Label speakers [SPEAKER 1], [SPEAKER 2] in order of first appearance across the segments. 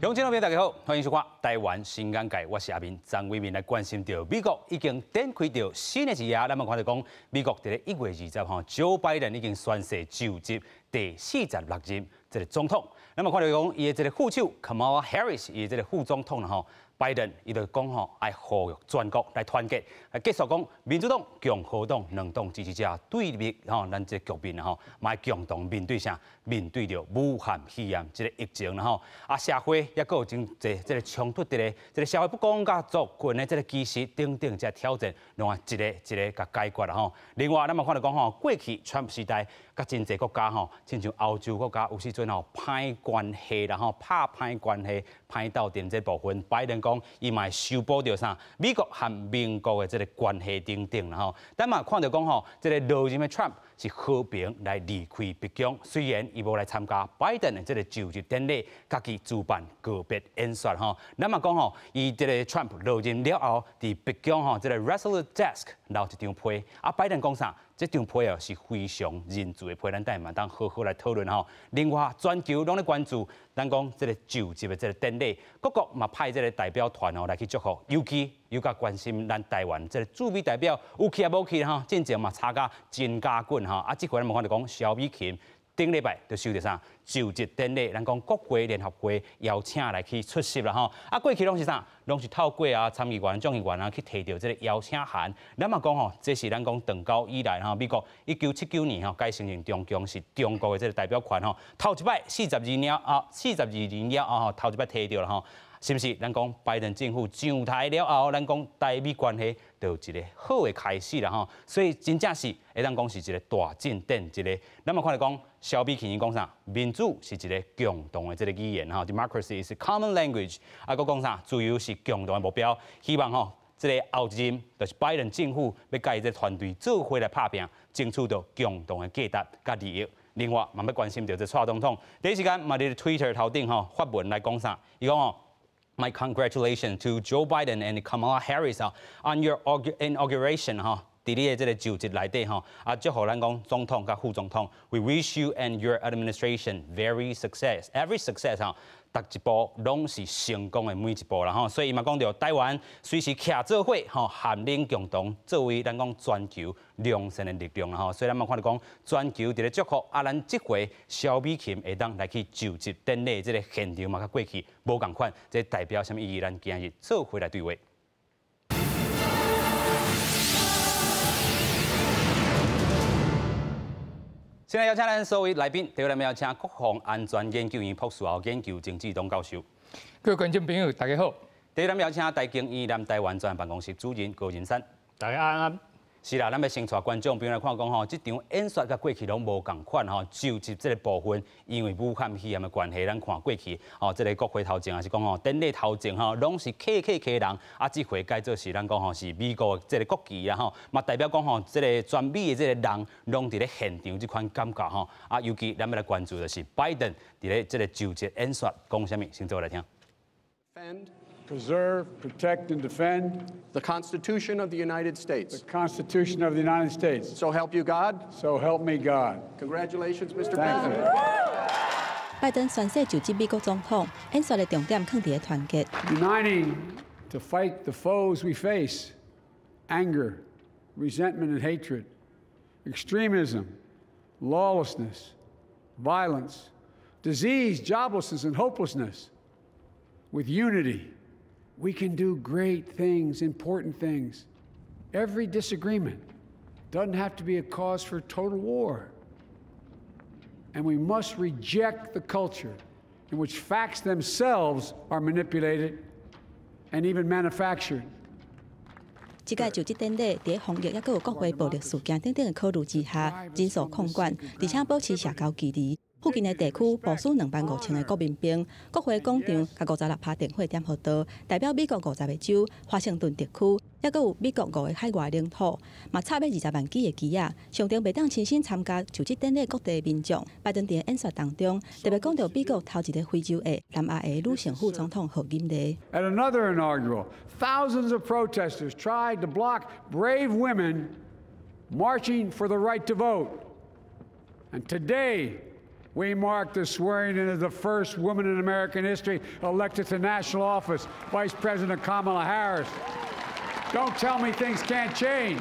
[SPEAKER 1] 乡親朋友大家好，歡迎收看《台灣新眼界》，我是阿明張偉民來關心著美國已經展開著新的一頁，咱們看著講美國佇咧1月20號，Joe Biden 已經宣誓就職第46任這个總統。咱們看著講伊的這个副手 Kamala Harris，伊的這个副總統吼，拜登伊就講吼，愛呼籲全國來團結，來結束講民主黨、共和黨兩黨支持者對立吼，咱這个局面吼，嘛愛共同面對啥？面對著武漢肺炎這个疫情啦吼，啊社會抑閣有真濟這个衝突佇咧，這个社會不公佮族群的這个歧視等等這挑戰，攏愛一个一个共解決啦吼。另外，咱嘛看著講吼，過去川普時代，佮真濟國家吼，親像歐洲國家有時陣吼歹關係啦吼，拍歹關係，歹鬥陣這部分，拜登講伊嘛會修補著啥？美國和盟國的這个關係等等啦吼。咱嘛看著講吼，這个落任的川普是和平來離開白宮，雖然伊無來參加拜登的這个就職典禮，家己主辦告別演說吼。咱嘛講吼，伊這个川普落任了後，佇白宮吼這个 Resolute Desk 留一張批，啊拜登講啥？這張批哦是非常仁慈的批，咱等下嘛當好好來討論吼。另外，全球攏咧關注，咱講這个就職的這个典禮，各國嘛派這个代表團哦來去祝賀，尤其尤較關心咱台灣這个駐美代表有去抑無去吼，進前嘛吵甲真加緊吼。啊，這回咱嘛看著講蕭美琴頂禮拜就受著啥就職典禮，咱講國會聯合會邀請來去出席啦吼。啊，過去攏是啥？攏是透過啊參議員、眾議員啊去提著這个邀請函。咱嘛講吼，這是咱講長久以來吼，美國1979年吼改承認中共是中國的這个代表權吼，頭一擺42年啊，42年了後吼，頭一擺提著啦吼。是毋是？咱講拜登政府上台了後，咱講台美關係就有一个好的開始啦吼。所以真正是會當講是一个大進展一个。咱嘛看著講，蕭美琴伊講啥？民主是一个共同的這个語言吼，Democracy is a common language。啊，閣講啥？自由是共同的目標。希望吼，這个後一任就是拜登政府欲佮伊這个團隊做伙來拍拚，爭取著共同的價值佮利益。另外，嘛欲關心著這蔡總統，第一時間嘛佇 Twitter 頭頂吼發文來講啥？伊講吼。My congratulations to Joe Biden and Kamala Harris on your inauguration 哈，佇你的這个就職內底吼，啊，祝賀咱講總統佮副總統。We wish you and your administration very success, every success 哈，逐一步攏是成功的每一步啦吼。所以伊嘛講著台灣隨時徛做伙吼，和恁共同作為咱講全球良善的力量啦吼。所以咱嘛看著講全球佇咧祝福啊，咱這回蕭美琴會當來去就職典禮這个現場嘛，佮過去無仝款，這代表啥物意義？咱今日做伙來對話。現在邀請咱所有來賓，第一位邀請國防安全研究院博士後研究鄭志東教授。
[SPEAKER 2] 各位觀眾朋友，大家好。
[SPEAKER 1] 第二，咱邀請台經院南台灣專案辦公室主任高仁山。
[SPEAKER 3] 大家安安。
[SPEAKER 1] 是啦，咱欲先帶觀眾朋友來看講吼，這場演說佮過去攏無仝款吼，就職這个部分，因為武漢肺炎的關係，咱看過去吼，這个國會頭前，抑是講吼，典禮頭前吼，攏是客客客人，啊，這回改做是咱講吼，是美國的這个國旗啦吼，嘛代表講吼，這个全美的這个人攏佇咧現場這款感覺吼，啊，尤其咱欲來關注的是拜登佇咧這个就職演說講啥物，先做來聽。
[SPEAKER 4] Preserve, protect, and defend
[SPEAKER 5] the Constitution of the United States.
[SPEAKER 4] The Constitution of the United States.
[SPEAKER 5] So help you God.
[SPEAKER 4] So help me God.
[SPEAKER 5] Congratulations, Mr.
[SPEAKER 4] Thank
[SPEAKER 5] President.
[SPEAKER 4] you.
[SPEAKER 6] 拜登宣誓就職美國總統，演說的重點囥佇咧團結。
[SPEAKER 4] Uniting to fight the foes we face: anger, resentment, and hatred, extremism, lawlessness, violence, disease, joblessness, and hopelessness. With unity, we can do great things, important things. Every disagreement doesn't have to be a cause for total war. And we must reject the culture in which facts themselves are manipulated and even manufactured.
[SPEAKER 6] 這屆就職典禮，佇防疫抑閣有國會暴力事件等等的考慮之下，人數控管，而且保持社交距離。附近的地區部署25,000個國民兵，國會廣場共56趴電火點予燈，代表美國50個州、華盛頓特區，抑閣有美國五个海外領土，嘛插欲200萬支的旗仔，象徵袂當親身參加就職典禮各地民眾。拜登佇演說當中，特別講著美國頭一个非洲裔南亞裔女性副總統賀錦麗。
[SPEAKER 4] At another inaugural, thousands of protesters tried to block brave women marching for the right to vote. And today, We mark the swearing in of the first woman in American history elected to national office, Vice President Kamala Harris. Don't tell me things can't change.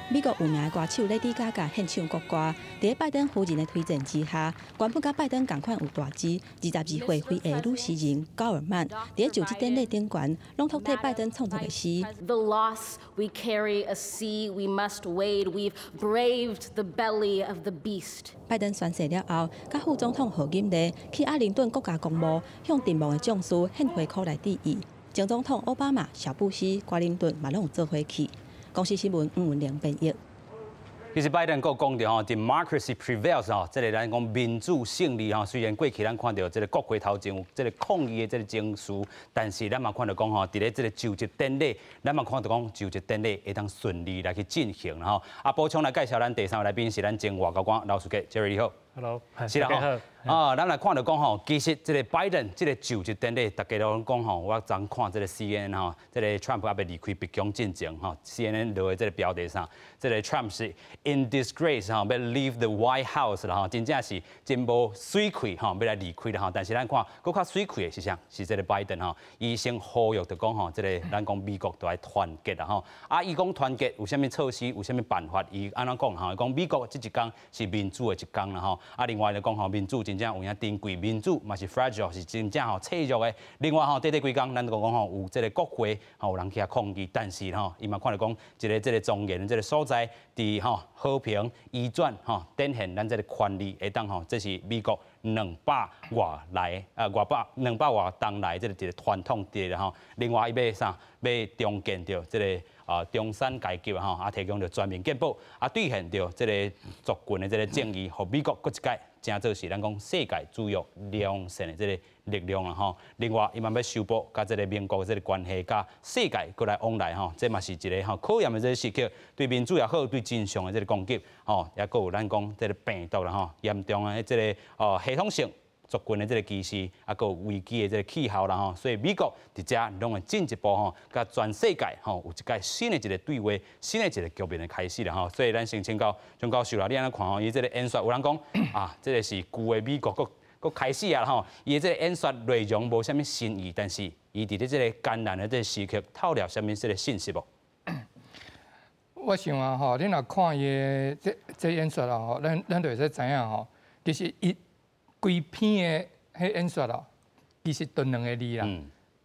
[SPEAKER 6] 美國有名的歌手 Lady Gaga 獻唱國歌，佇拜登夫人的推薦之下，原本佮拜登仝款有大志，22歲非裔女詩人高爾曼，佇就職典禮頂懸，朗讀替拜登創作的詩。
[SPEAKER 3] The loss we carry, a sea we must wade. We've braved the belly of the beast.
[SPEAKER 6] 拜登宣誓了後，佮副總統賀錦麗去阿靈頓國家公墓向陣亡的將士獻花箍來致意。前總統奧巴馬、小布希、瓜林頓嘛攏有做伙去。公視新聞吳文玲編譯。
[SPEAKER 1] 其實拜登閣講著吼，democracy prevails 吼，這個咱講民主勝利吼。雖然過去咱看著這個國會頭前有這個抗議的這個情緒，但是咱嘛看著講吼，佇咧這個就職典禮，咱嘛看著講就職典禮會當順利來去進行吼。啊，補充來介紹咱第三位來賓是咱前外交官劉士傑，Jerry 你好。
[SPEAKER 7] Hello，
[SPEAKER 1] 是啦吼，啊，咱來看著講吼，其實這個拜登這個就職典禮，大家攏講吼，我昨看這個 CNN 吼，這個 Trump 猶未離開白宮進前吼，CNN 落的這個標題啥，這個 Trump 是 in disgrace 吼，欲 leave the White House 啦吼，真正是真無媠氣吼，欲來離開啦吼。但是咱看，閣較媠氣的是啥？是這個拜登吼，伊先呼籲著講吼，這個咱講美國著愛團結啦吼。啊，伊講團結有啥物措施，有啥物辦法？伊按怎講吼？伊講美國這一工是民主的一工啦吼。啊，另外就講吼，民主真正有影珍貴，民主嘛是 fragile，是真正吼脆弱的。另外吼，短短幾工，咱就講吼有這個國會吼有人去遐抗議，但是吼，伊嘛看著講一個這個莊嚴的這個所在，佇吼和平移轉吼展現咱這個權利，會當吼，這是美國兩百外來啊，外百兩百外冬來這個一個傳統佇咧吼。另外，伊欲啥？欲重建著這個啊中產階級吼，啊提供著全民健保，啊兌現著這個族群的這個正義，予美國閣一擺成做是咱講世界主要良善的這個力量啦吼。另外，伊嘛欲修補佮這個盟國這個關係，佮世界閣來往來吼，這嘛是一個吼考驗的這個時刻，對民主也好，對真相的這個攻擊吼，也閣有咱講這個病毒啦吼，嚴重的這個哦系統性族群的這個歧視，啊，閣有危機的這個氣候啦吼，所以美國佇遮攏會進一步吼，佮全世界吼有一個新的一個對話，新的一個局面的開始啦吼。所以咱先請教鍾教授啦，你按怎看吼？伊這個演說有人講啊，這個是舊的美國閣閣開始啊吼。伊的這個演說內容無啥物新意，但是伊佇咧這個艱難的這個時刻透露啥物這個信息無？
[SPEAKER 2] 我想啊吼，你若看伊的這這演說啊吼，咱咱就會使知影吼，其實伊規篇的彼演說啊，其實就兩个字啦，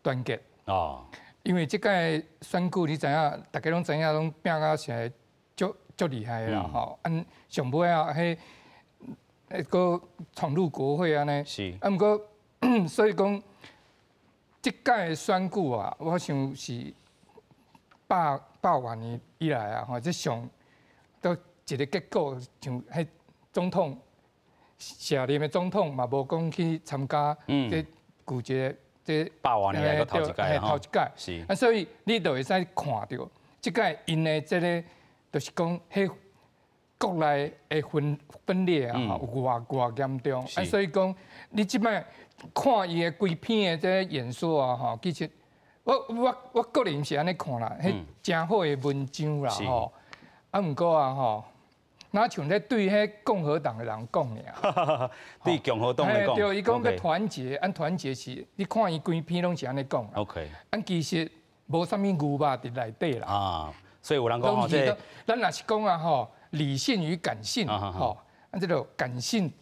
[SPEAKER 2] 團結。
[SPEAKER 1] 哦。
[SPEAKER 2] 因為這擺選舉你知影，大家攏知影，攏拚甲是足足厲害的啦吼。按上尾啊，彼彼閣闖入國會按呢。啊，毋過所以講，這擺的選舉啊，我想是百百外年以來啊，吼，這上都一個結果，像彼總統。卸任的總統嘛，無講去參加這舊一個這
[SPEAKER 1] 百外年來閣頭一擺
[SPEAKER 2] 頭一擺。啊，所以你就會使看著，這擺𪜶的這個，就是講彼國內的分分裂啊，有偌偌嚴重。啊，所以講你這擺看伊的規篇的這個演說啊，吼，其實我我我個人是按呢看啦，彼誠好的文章啦，吼。啊，毋過啊，吼。若像咧對彼共和黨的人講爾，
[SPEAKER 1] 對共和黨來講，
[SPEAKER 2] 對，伊講欲團結，按團結是，你看伊規篇攏是按呢講。 按其實無啥物牛肉佇內底啦。
[SPEAKER 1] 啊，所以有人講吼，這
[SPEAKER 2] 咱若是講啊吼，理性與感性，吼，按這個感性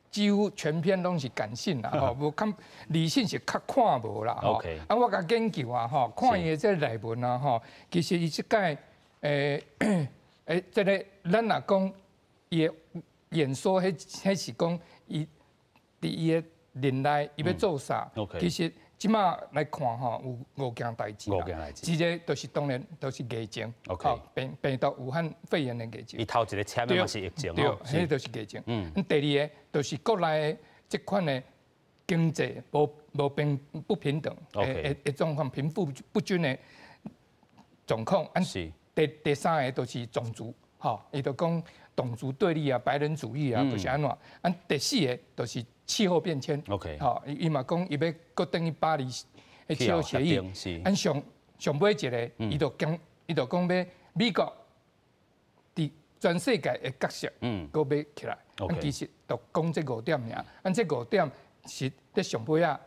[SPEAKER 2] 幾乎全篇攏是感性啦，吼，無看理性是較看無啦，吼。 啊，我共研究啊，吼，看伊的這個內文啊，吼，其實伊這擺欸，這個咱若講伊的演說，彼彼是講伊佇伊的任內，伊欲做啥？其實這馬來看吼，有五件代誌。
[SPEAKER 1] 五件代誌。
[SPEAKER 2] 一個就是當然就是疫情。 病病毒武漢肺炎的疫情。
[SPEAKER 1] 伊頭一個簽的嘛是疫情。
[SPEAKER 2] 對，彼就是疫情。第二個就是國內這款的經濟無無平不平等的的狀況，貧富不均的狀況。第第三個就是種族，吼，伊就講種族對立啊，白人主義啊，就是按怎。按第四個就是氣候變遷。吼，伊伊嘛講伊欲閣轉去巴黎彼氣候協議，按上上尾一个，伊就講欲美國佇全世界的角色，閣欲起來。其實就講這五點爾，按這五點是佇上尾仔，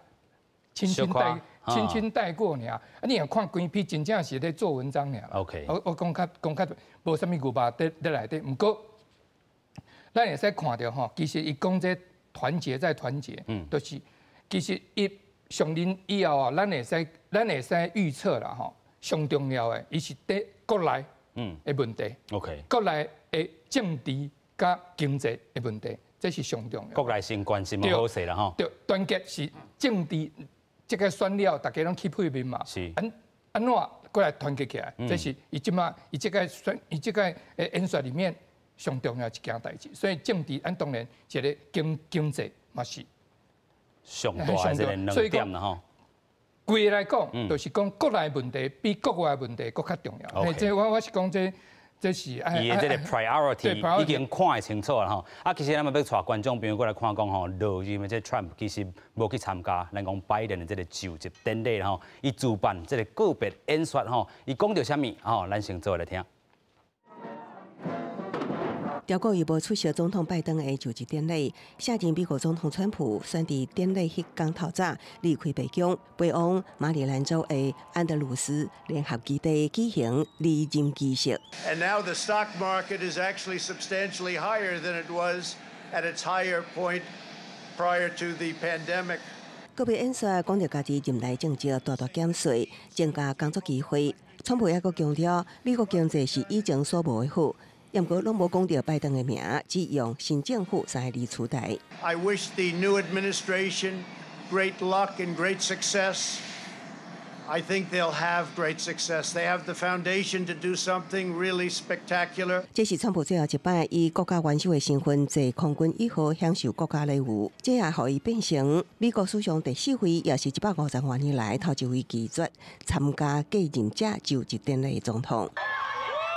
[SPEAKER 2] 輕輕帶過爾。啊，你若看規篇真正是咧做文章爾。 我講較無啥物牛肉佇內底，毋過咱會使看著吼，其實伊講這團結再團結，就是其實伊上任以後啊，咱會使預測啦吼，上重要的，伊是佇國內的問題。 國內的政治佮經濟的問題，這是上重要。
[SPEAKER 1] 國內先關心好勢啦吼。
[SPEAKER 2] 對，團結是政治，這个選了，大家攏起屁面嘛。按怎閣來團結起來？這是伊這馬伊這个選伊這个演說裡面上重要一件代誌。所以政治，咱當然一个經濟嘛是
[SPEAKER 1] 上大的這個兩點啦吼。
[SPEAKER 2] 規个來講，就是講國內問題比國外問題閣較重要。這我是講這。這是
[SPEAKER 1] 伊的這个 priority 已經看會清楚啦吼。啊，其實咱嘛欲帶觀眾朋友過來看講吼，落任的這 Trump 其實無去參加，咱講拜登的這个就職典禮吼，伊主辦這个告別演說吼，伊講著啥物吼，咱先做來聽。
[SPEAKER 7] 調過伊無出席總統拜登的就職典禮，卸任美國總統川普選佇典禮彼工透早離開白宮，飛往馬里蘭州的安德魯斯聯合基地舉行離任儀式。
[SPEAKER 8] And now the stock market is actually substantially higher than it was at its higher point prior to the pandemic.
[SPEAKER 7] 告別演說講著家己任內政績大大減稅，增加工作機會。川普猶閣強調，美國經濟是以前所無的好。毋過攏無講著拜登的名，只用新政府三个字取代。
[SPEAKER 8] I wish the new administration great luck and great success. I think they'll have great success. They have the foundation to do something really spectacular.
[SPEAKER 7] 這是川普最後一擺以國家元首的身份坐空軍一號享受國家禮遇，這也予伊變成美國史上第四位，也是150多年來頭一位拒絕參加繼任者就職典禮的總統。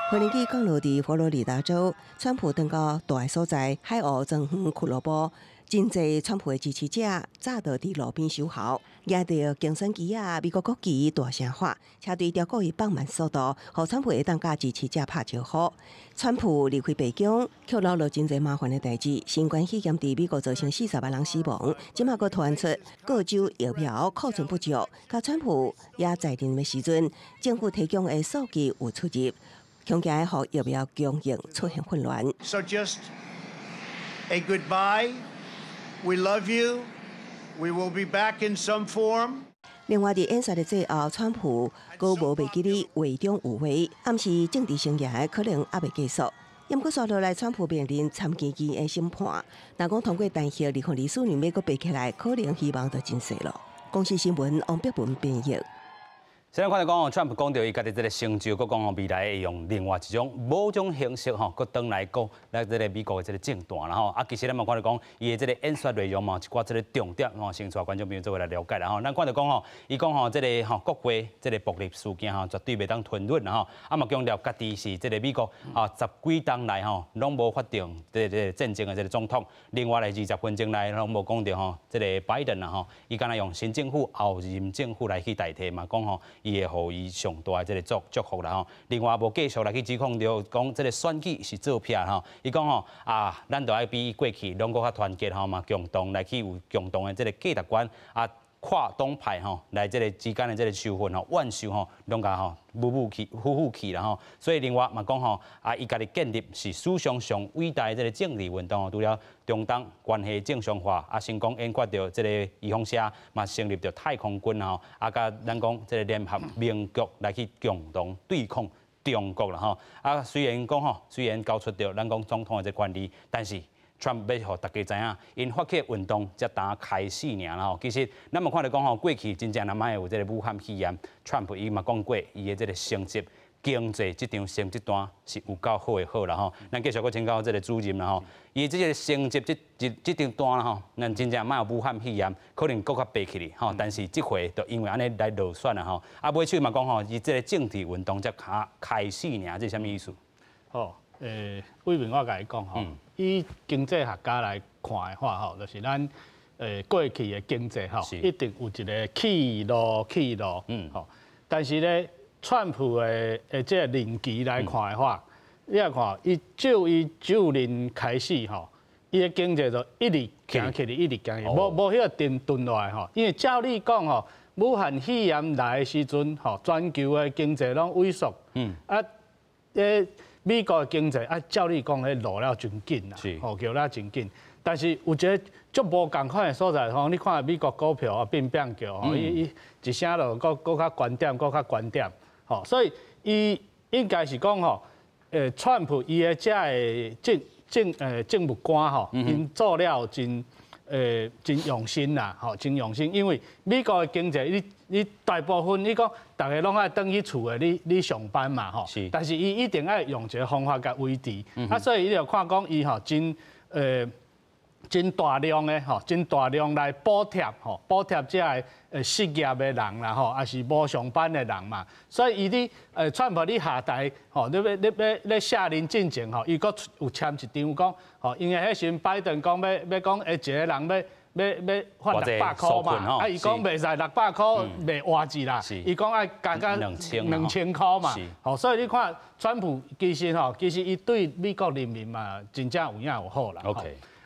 [SPEAKER 7] 飛行機降落佇佛羅里達州，川普轉到蹛的所在海鷗莊園俱樂部，真濟川普的支持者早就佇路邊守候，舉著競選旗仔、美國國旗大聲喊，車隊超過伊放慢速度，予川普會當佮支持者拍招呼。川普離開白宮，卻留落真濟麻煩的代誌。新冠肺炎佇美國造成40萬人死亡，這馬閣傳出各州疫苗庫存不足，佮川普猶在任的時陣，政府提供的數據有出入。恐驚予疫苗供應出現混亂。
[SPEAKER 8] So just a goodbye. We love you. We will be back in some form.
[SPEAKER 7] 另外，佇演說的最後，川普閣無袂記得話中有話，暗示政治生涯可能猶未結束。毋過，紲落來，川普面臨參議院的審判，若講通過彈劾，2024年欲閣爬起來，可能希望就真細囉。公視新聞王碧文編譯。
[SPEAKER 1] 先看著講，川普講著伊家己這个成就，閣講吼未來會用另外一種某種形式吼，閣轉來講來這个美國的這个政壇啦吼。啊，其實咱嘛看著講，伊的這个演說內容嘛，一寡這个重點吼，先帶觀眾朋友做伙來了解啦吼。咱看著講吼，伊講吼這个吼國會這个暴力事件吼，絕對袂當吞忍啦吼。啊嘛強調家己是這个美國啊十幾冬來吼，攏無發動這个戰爭的這个總統。另外來20分鐘內攏無講著吼，這个拜登啦吼，伊敢若用新政府後任政府來去代替嘛，講吼，伊會予伊上大的這个祝福啦吼。另外無繼續來去指控著講這个選舉是作弊吼。伊講吼啊，咱著愛比過去攏閣較團結吼嘛，共同來去有共同的這个價值觀啊，跨黨派吼來這个之間的這个仇恨吼、怨仇吼，攏共吼舞舞去、呼呼去啦吼。所以另外嘛講吼啊，伊家己建立是史上上偉大的這个政治運動，除了中東關係正常化啊，成功研發著這个預防射嘛，成立著太空軍吼，啊，佮咱講這个聯合盟國來去共同對抗中國啦吼。啊，雖然講吼，雖然交出著咱講總統的這個權利，但是 Trump 欲予大家知影，𪜶發起運動才剛開始爾啦吼。其實，咱嘛看著講吼，過去真正若莫有這个武漢肺炎，Trump 伊嘛講過，伊的這个成績、經濟這張成績單是有夠好的好啦吼。咱繼續閣請教這个主任啦吼，伊這个成績這張單啦吼，咱真正莫有武漢肺炎，可能閣較爬起去吼。但是這回就因為按呢來落選啦吼。啊，尾手嘛講吼，伊這个政治運動才剛開始爾，這啥物意思？
[SPEAKER 9] 好，偉民我共你講吼，以經濟學家來看的話吼，就是咱過去的經濟吼，一定有一個起落起落，吼。但是咧，川普的這個任期來看的話，你來看，伊就伊就任開始吼，伊的經濟就一直行起來，一直行起，無無彼個停頓落來吼。因為照理講吼，武漢肺炎來的時陣吼，全球的經濟攏萎縮，啊，美國的經濟啊，照理講，彼落了真緊啦，吼，落了真緊。但是有一個足無仝款的所在吼，你看美國股票啊變變叫吼，伊伊一聲就閣閣較懸點，閣較懸點，吼，所以伊應該是講吼，川普伊的這个政務官吼，𪜶做了真用心啦，吼，真用心，因為美國的經濟，你大部分你講逐个攏愛轉去厝的，你上班嘛，吼，但是伊一定愛用一個方法共維持，啊，所以你就看講伊吼真大量的吼，真大量來補貼吼，補貼這个失業的人啦吼，抑是無上班的人嘛，所以伊佇川普咧下台吼，你欲卸任進前吼，伊閣有簽一張講吼，因為彼時陣拜登講欲講一個人欲發600箍嘛，啊伊講袂使600箍袂活住啦，伊講愛加加2000箍嘛，吼，所以你看川普其實吼，其實伊對美國人民嘛，真正有影有好啦。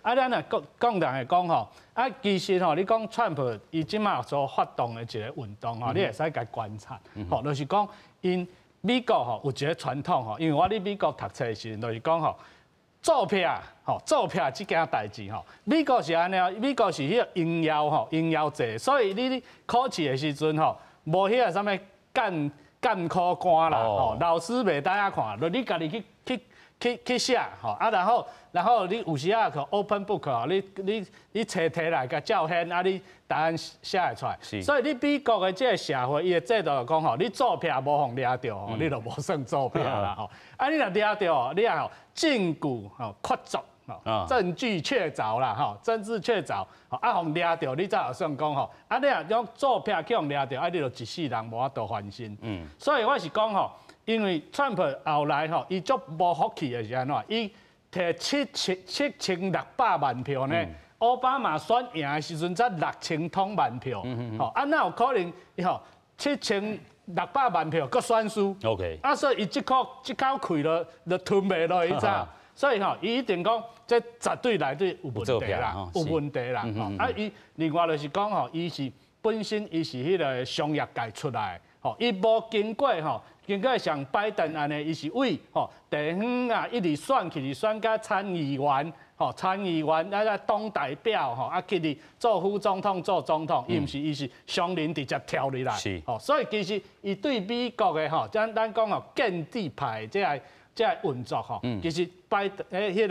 [SPEAKER 9] 啊，咱若講講人會講吼，啊，其實吼，你講川普伊這馬所發動的一個運動吼，你會使共觀察，吼，就是講𪜶美國吼有一個傳統吼，因為我佇美國讀冊的時陣，就是講吼，作弊吼，作弊這件代誌吼，美國是按呢，美國是彼個榮耀吼，榮耀制，所以你考試的時陣吼，無彼個啥物監考官啦，吼，老師袂當遐看，就你家己去寫吼，啊，然後你有時仔去 open book 吼，你冊提來共照現，啊，你答案寫會出來。所以你美國的這個社會，伊的制度就講吼，你作弊無予掠著吼，你就無算作弊啦吼。啊，你若掠著，你也吼證據吼確鑿。證據確鑿啦，吼，證據確鑿，啊，予掠著，你才會算講吼，啊，你若用作弊去予掠著，啊，你就一世人無法度翻身。所以我是講吼，因為川普後來吼，伊足無福氣的是按怎？伊提7600萬票呢，奧巴馬選贏的時陣才6000通萬票，吼，啊，哪有可能？伊吼7600萬票閣選輸？ 啊，所以伊這口氣就吞袂落，伊知影？所以吼，伊一定講，這絕對內底有問題啦，有問題啦。啊，伊另外就是講吼，伊是本身伊是彼個商業界出來，吼，伊無經過吼，經過像拜登按呢，伊是為吼地方啊，一直選去，選甲參議員，吼參議員啊，黨代表吼，啊，去佇做副總統、做總統，伊毋是，伊是商人直接跳入來，吼，所以其實伊對美國的吼，咱講吼建制派這个運作吼，其實拜登彼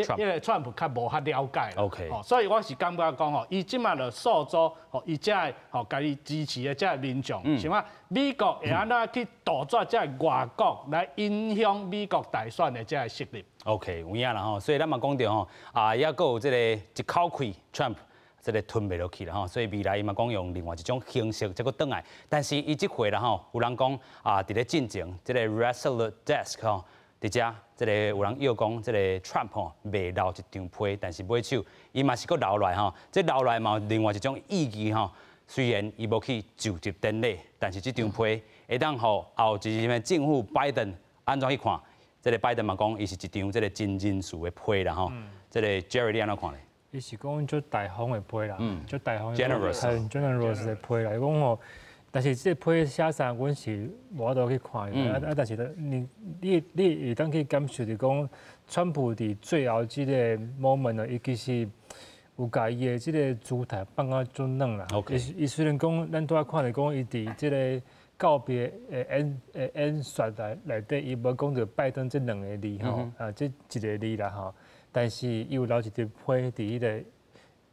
[SPEAKER 9] 個川普較無較了解。 所以我是感覺講吼，伊這馬就訴諸吼，伊這个吼，共伊支持的這个民眾，是嘛？美國會按怎去杜絕這个外國來影響美國大選的這个勢力
[SPEAKER 1] ？OK，有影啦吼，所以咱嘛講著吼，啊，抑閣有這个一口氣，Trump 這个吞袂落去啦吼，所以未來伊嘛講用另外一種形式再閣轉來，但是伊這回啦吼，有人講啊，佇咧進前這个 Resolute Desk 吼。佇遮，這個有人臆講，這個 Trump 吼袂留一張批，但是尾手伊嘛是閣留來吼，這留來嘛有另外一種意義吼。雖然伊無去就職典禮，但是這張批會當予後一任的政府拜登按怎去看？這個拜登嘛講，伊是一張這個真仁慈的批啦吼。這個 Jerry 你按怎看咧？
[SPEAKER 10] 伊是講足大方的批啦，足大方
[SPEAKER 1] ，generous，
[SPEAKER 10] 很 generous 的批啦。伊講吼，但是這個批寫啥，阮是無法度去看。啊啊！但是你會當去感受，就講川普佇最後這個 moment 呢，伊其實有共伊的這個姿態放甲足軟啦。伊雖然講，咱拄仔看著講，伊佇這個告別的演說內底，伊無講著拜登這兩个字吼，啊，這一个字啦吼。但是伊有留一張批佇彼個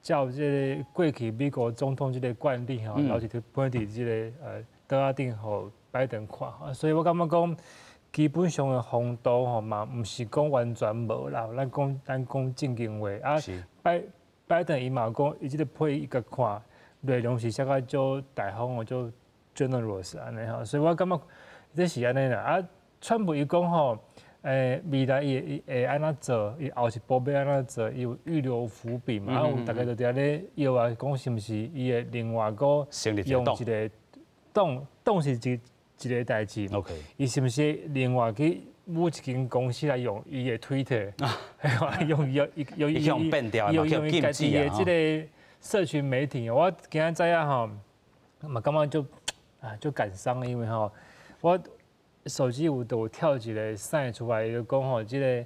[SPEAKER 10] 照這個過去美國總統這個慣例吼，留一張批佇這個桌仔頂，予拜登看。所以我感覺講，基本上的風度吼嘛，毋是講完全無啦。咱講正經話啊，拜登伊嘛講，伊這個批伊共看內容是寫甲足大方的，足 generous 按呢吼。所以我感覺這是按呢啦。啊，川普伊講吼，未來伊會按怎做，伊後一步欲按怎做，伊有預留伏筆嘛。啊，有逐家就佇遐咧臆啊，講是毋是伊會另外閣用一個黨黨是一一个代誌。 伊是毋是另外去買一間公司來用伊的推特，用用用
[SPEAKER 1] 用變掉，
[SPEAKER 10] 用用伊家己的這个社群媒體。我今仔知影吼，嘛感覺就啊就感傷，因為吼我手機有都跳一个 sign 出來，就講吼，這个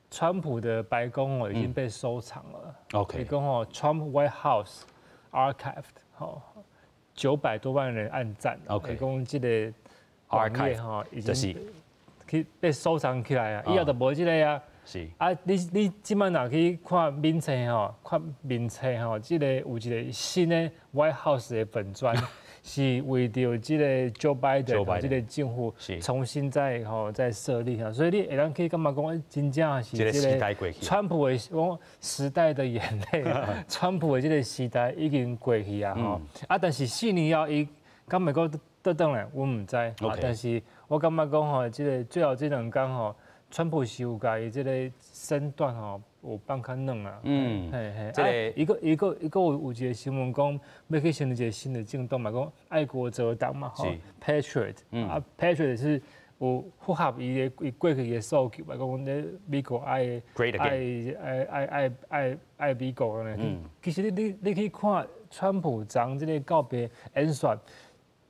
[SPEAKER 10] 川普的白宮哦已經被收藏了。 伊講吼，Trump White House archived，吼900多萬人按讚。 伊講這个網頁吼已經去被收藏起來啊，以後就無這个啊。啊，你這擺若去看面冊吼，看面冊吼，這个有一个新的 White House 的粉專。是為著這个 Joe Biden 這个政府重新再吼再設立哈，所以你會當去感覺講，真正是這个川普的講時代的眼淚，川普的這个時代已經過去啊吼。啊，但是4年後伊敢會閣倒轉來，阮毋知。但是我感覺講吼，這个最後這兩工吼，川普是有共伊這个身段吼有放較軟啊。嘿嘿。
[SPEAKER 1] 這个
[SPEAKER 10] 伊閣伊閣伊閣有一个新聞講，欲去成立一个新的政黨嘛，講愛國者黨嘛，吼，Patriot，啊，Patriot 是有符合伊的伊過去的訴求嘛，講咧美國愛愛愛愛愛愛愛美國按呢。其實你去看川普昨這个告別演說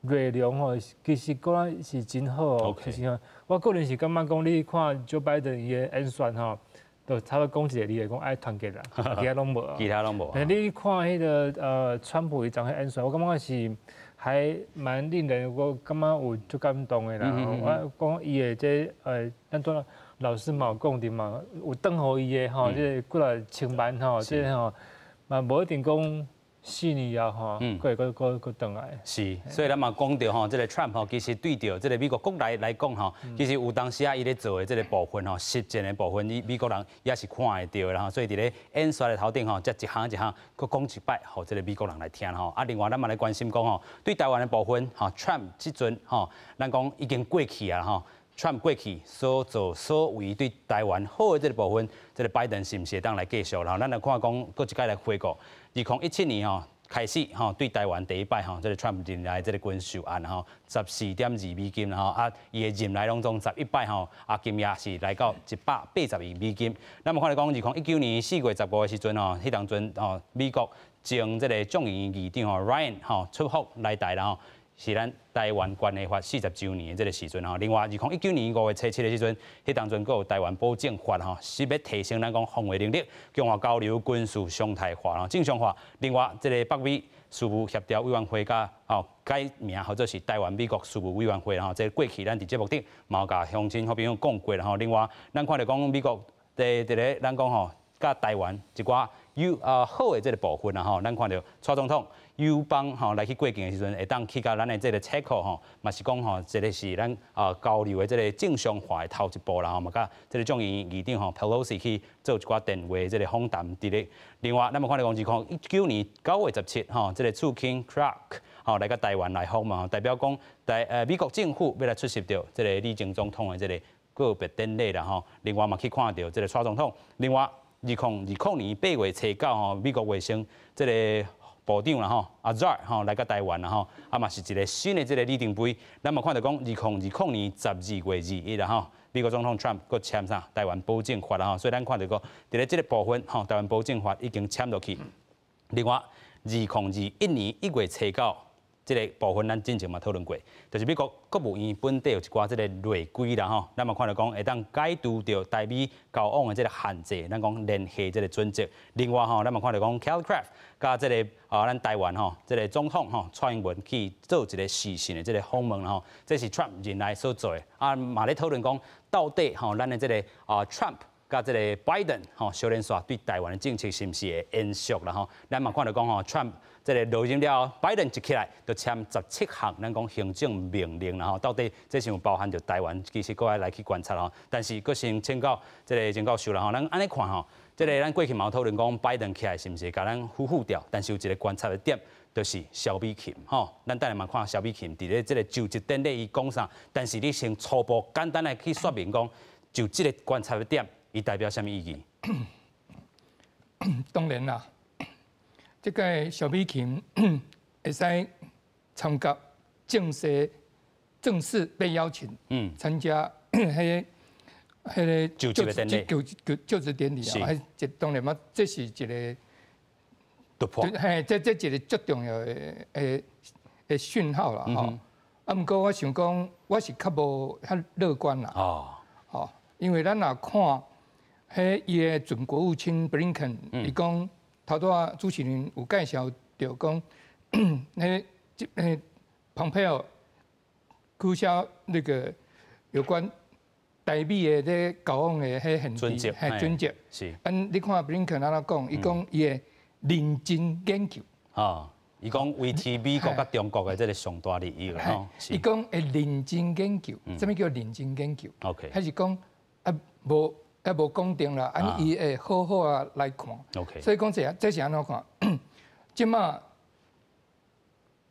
[SPEAKER 10] 內容吼，其實講是真好哦。其實我個人是感覺講，你看 Joe Biden 伊的演說吼，就差不多講一個字，講愛團結啦，其他攏無。
[SPEAKER 1] 其他攏無。
[SPEAKER 10] 你看彼个川普伊昨彼演說，我感覺是還蠻令人我感覺有足感動的啦。我講伊的這咱拄老師嘛有講著嘛，有轉予伊的吼，這個幾若千萬吼，這个吼嘛無一定講4年後吼，閣會閣閣閣轉來。
[SPEAKER 1] 是，所以咱嘛講著吼，這个 Trump 吼，其實對著這个美國國內來講吼，其實有當時啊，伊咧做的這个部分吼，實踐的部分，伊美國人也是看會著的啦吼。所以佇咧演說的頭頂吼，才一項一項閣講一擺，予這个美國人來聽吼。啊，另外咱嘛來關心講吼，對台灣的部分吼，Trump 這陣吼，咱講已經過去啊吼。Trump 過去所做所為對台灣好的這个部分，這个拜登是毋是會當來繼續？然後咱來看講，閣一擺來回顧，2017年吼開始吼對台灣第一擺吼，這个 Trump 任內這个軍售案吼，14.2美金吼，啊，伊的任內攏總11擺吼，啊，金額是來到182億美金。咱嘛看來講，2019年4月15的時陣吼，彼當陣吼，美國前這个眾議院議長吼 Ryan 吼出訪來台啦吼。是咱台灣關係法40週年的這个時陣吼。另外，2019年5月初7的時陣，彼當陣閣有台灣保證法吼，是欲提升咱講防衛能力，強化交流軍事常態化吼正常化。另外，這个北美事務協調委員會佮吼改名號做是台灣美國事務委員會吼。這个過去咱佇節目頂嘛有共鄉親好朋友講過啦吼。另外，咱看著講美國佇佇咧咱講吼，佮台灣一寡有好的這个部分啦吼，咱看著蔡總統友邦吼來去過境的時陣，會當去到咱的這个切口吼，嘛是講吼，這个是咱交流的這个正常化的頭一步啦吼，嘛佮這个眾議院議長吼 Pelosi 去做一寡電話這个訪談佇咧。另外，咱嘛看著講2019年9月17吼，這个次卿 Clark 吼來到台灣來訪問，代表講台美國政府欲來出席著這个李前總統的這个告別典禮啦吼。另外嘛去看著這个蔡總統。另外，2020年8月初9吼，美國衛生這个部長啦吼，阿 Azar 吼來到台灣啦吼，啊嘛是一个新的這个里程碑。咱嘛看著講，2020年12月21啦吼，美國總統 Trump 閣簽啥台灣保證法啦吼，所以咱看著講，佇咧這个部分吼，台灣保證法已經簽落去。另外，2021年1月初9，這个部分咱之前嘛討論過，就是美國國務院本底有一寡這个內規啦吼，咱嘛看著講會當解除著台美交往的這个限制，咱講聯繫這个準則。另外吼，咱嘛看著講 Kelly Craft 佮這个咱台灣吼，這个總統吼蔡英文去做一个視訊的這个訪問吼，這是 Trump 任內所做的。啊，嘛咧討論講到底吼，咱的這个Trump 佮這个拜登吼相連紲對台灣的政策是毋是會延續啦吼？咱嘛看著講吼，Trump 這个落任了後，拜登一起來就簽17項咱講行政命令啦吼，到底這是有包含著台灣，其實閣愛來去觀察吼。但是閣先請教這个曾教授啦吼，咱按呢看吼，這个咱過去嘛有討論講拜登起來是毋是共咱呼呼掉？但是有一个觀察的點，就是蕭美琴吼，咱等下嘛看蕭美琴佇咧這个就職典禮伊講啥，但是你先初步簡單來去說明講。就這个觀察點，伊代表啥物意義？
[SPEAKER 2] 當然啦，這個蕭美琴會使參加正式被邀請，參加彼個
[SPEAKER 1] 就職典禮，
[SPEAKER 2] 就職典禮啊，這當然嘛，這是一個
[SPEAKER 1] 突破，
[SPEAKER 2] 嘿，這一個足重要的訊號啦，吼。啊，毋過我想講，我是較無遐樂觀啦。哦，因為咱若看，彼伊的準國務卿布林肯，伊講頭拄仔主持人有介紹著講，彼這蓬佩奧取消那個有關台美的這交往的彼限制，嘿準則。嗯，你看布林肯按怎講？伊講伊會認真研究。
[SPEAKER 1] 哦，伊講維持美國佮中國的這个上大利益吼。
[SPEAKER 2] 伊講會認真研究，啥物叫認真研究彼是講啊無啊無講定啦，啊伊會好好啊來看。 所以講這是按怎看？這馬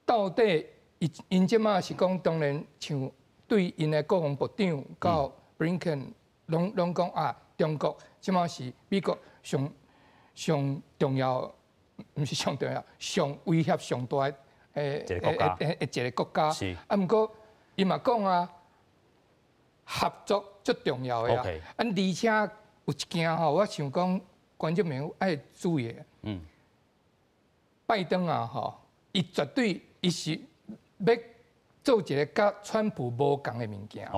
[SPEAKER 2] 到底伊𪜶這馬是講，當然像對𪜶的國防部長到布林肯，攏講啊，中國這馬是美國上上重要，毋是上重要，上威脅上大的
[SPEAKER 1] 一个國家，
[SPEAKER 2] 一个國家。啊，毋過伊嘛講啊，合作足重要的啊。啊，而且有一件吼，我想講觀眾朋友愛注意的。拜登啊，吼，伊絕對伊是欲做一个佮川普無仝的物件。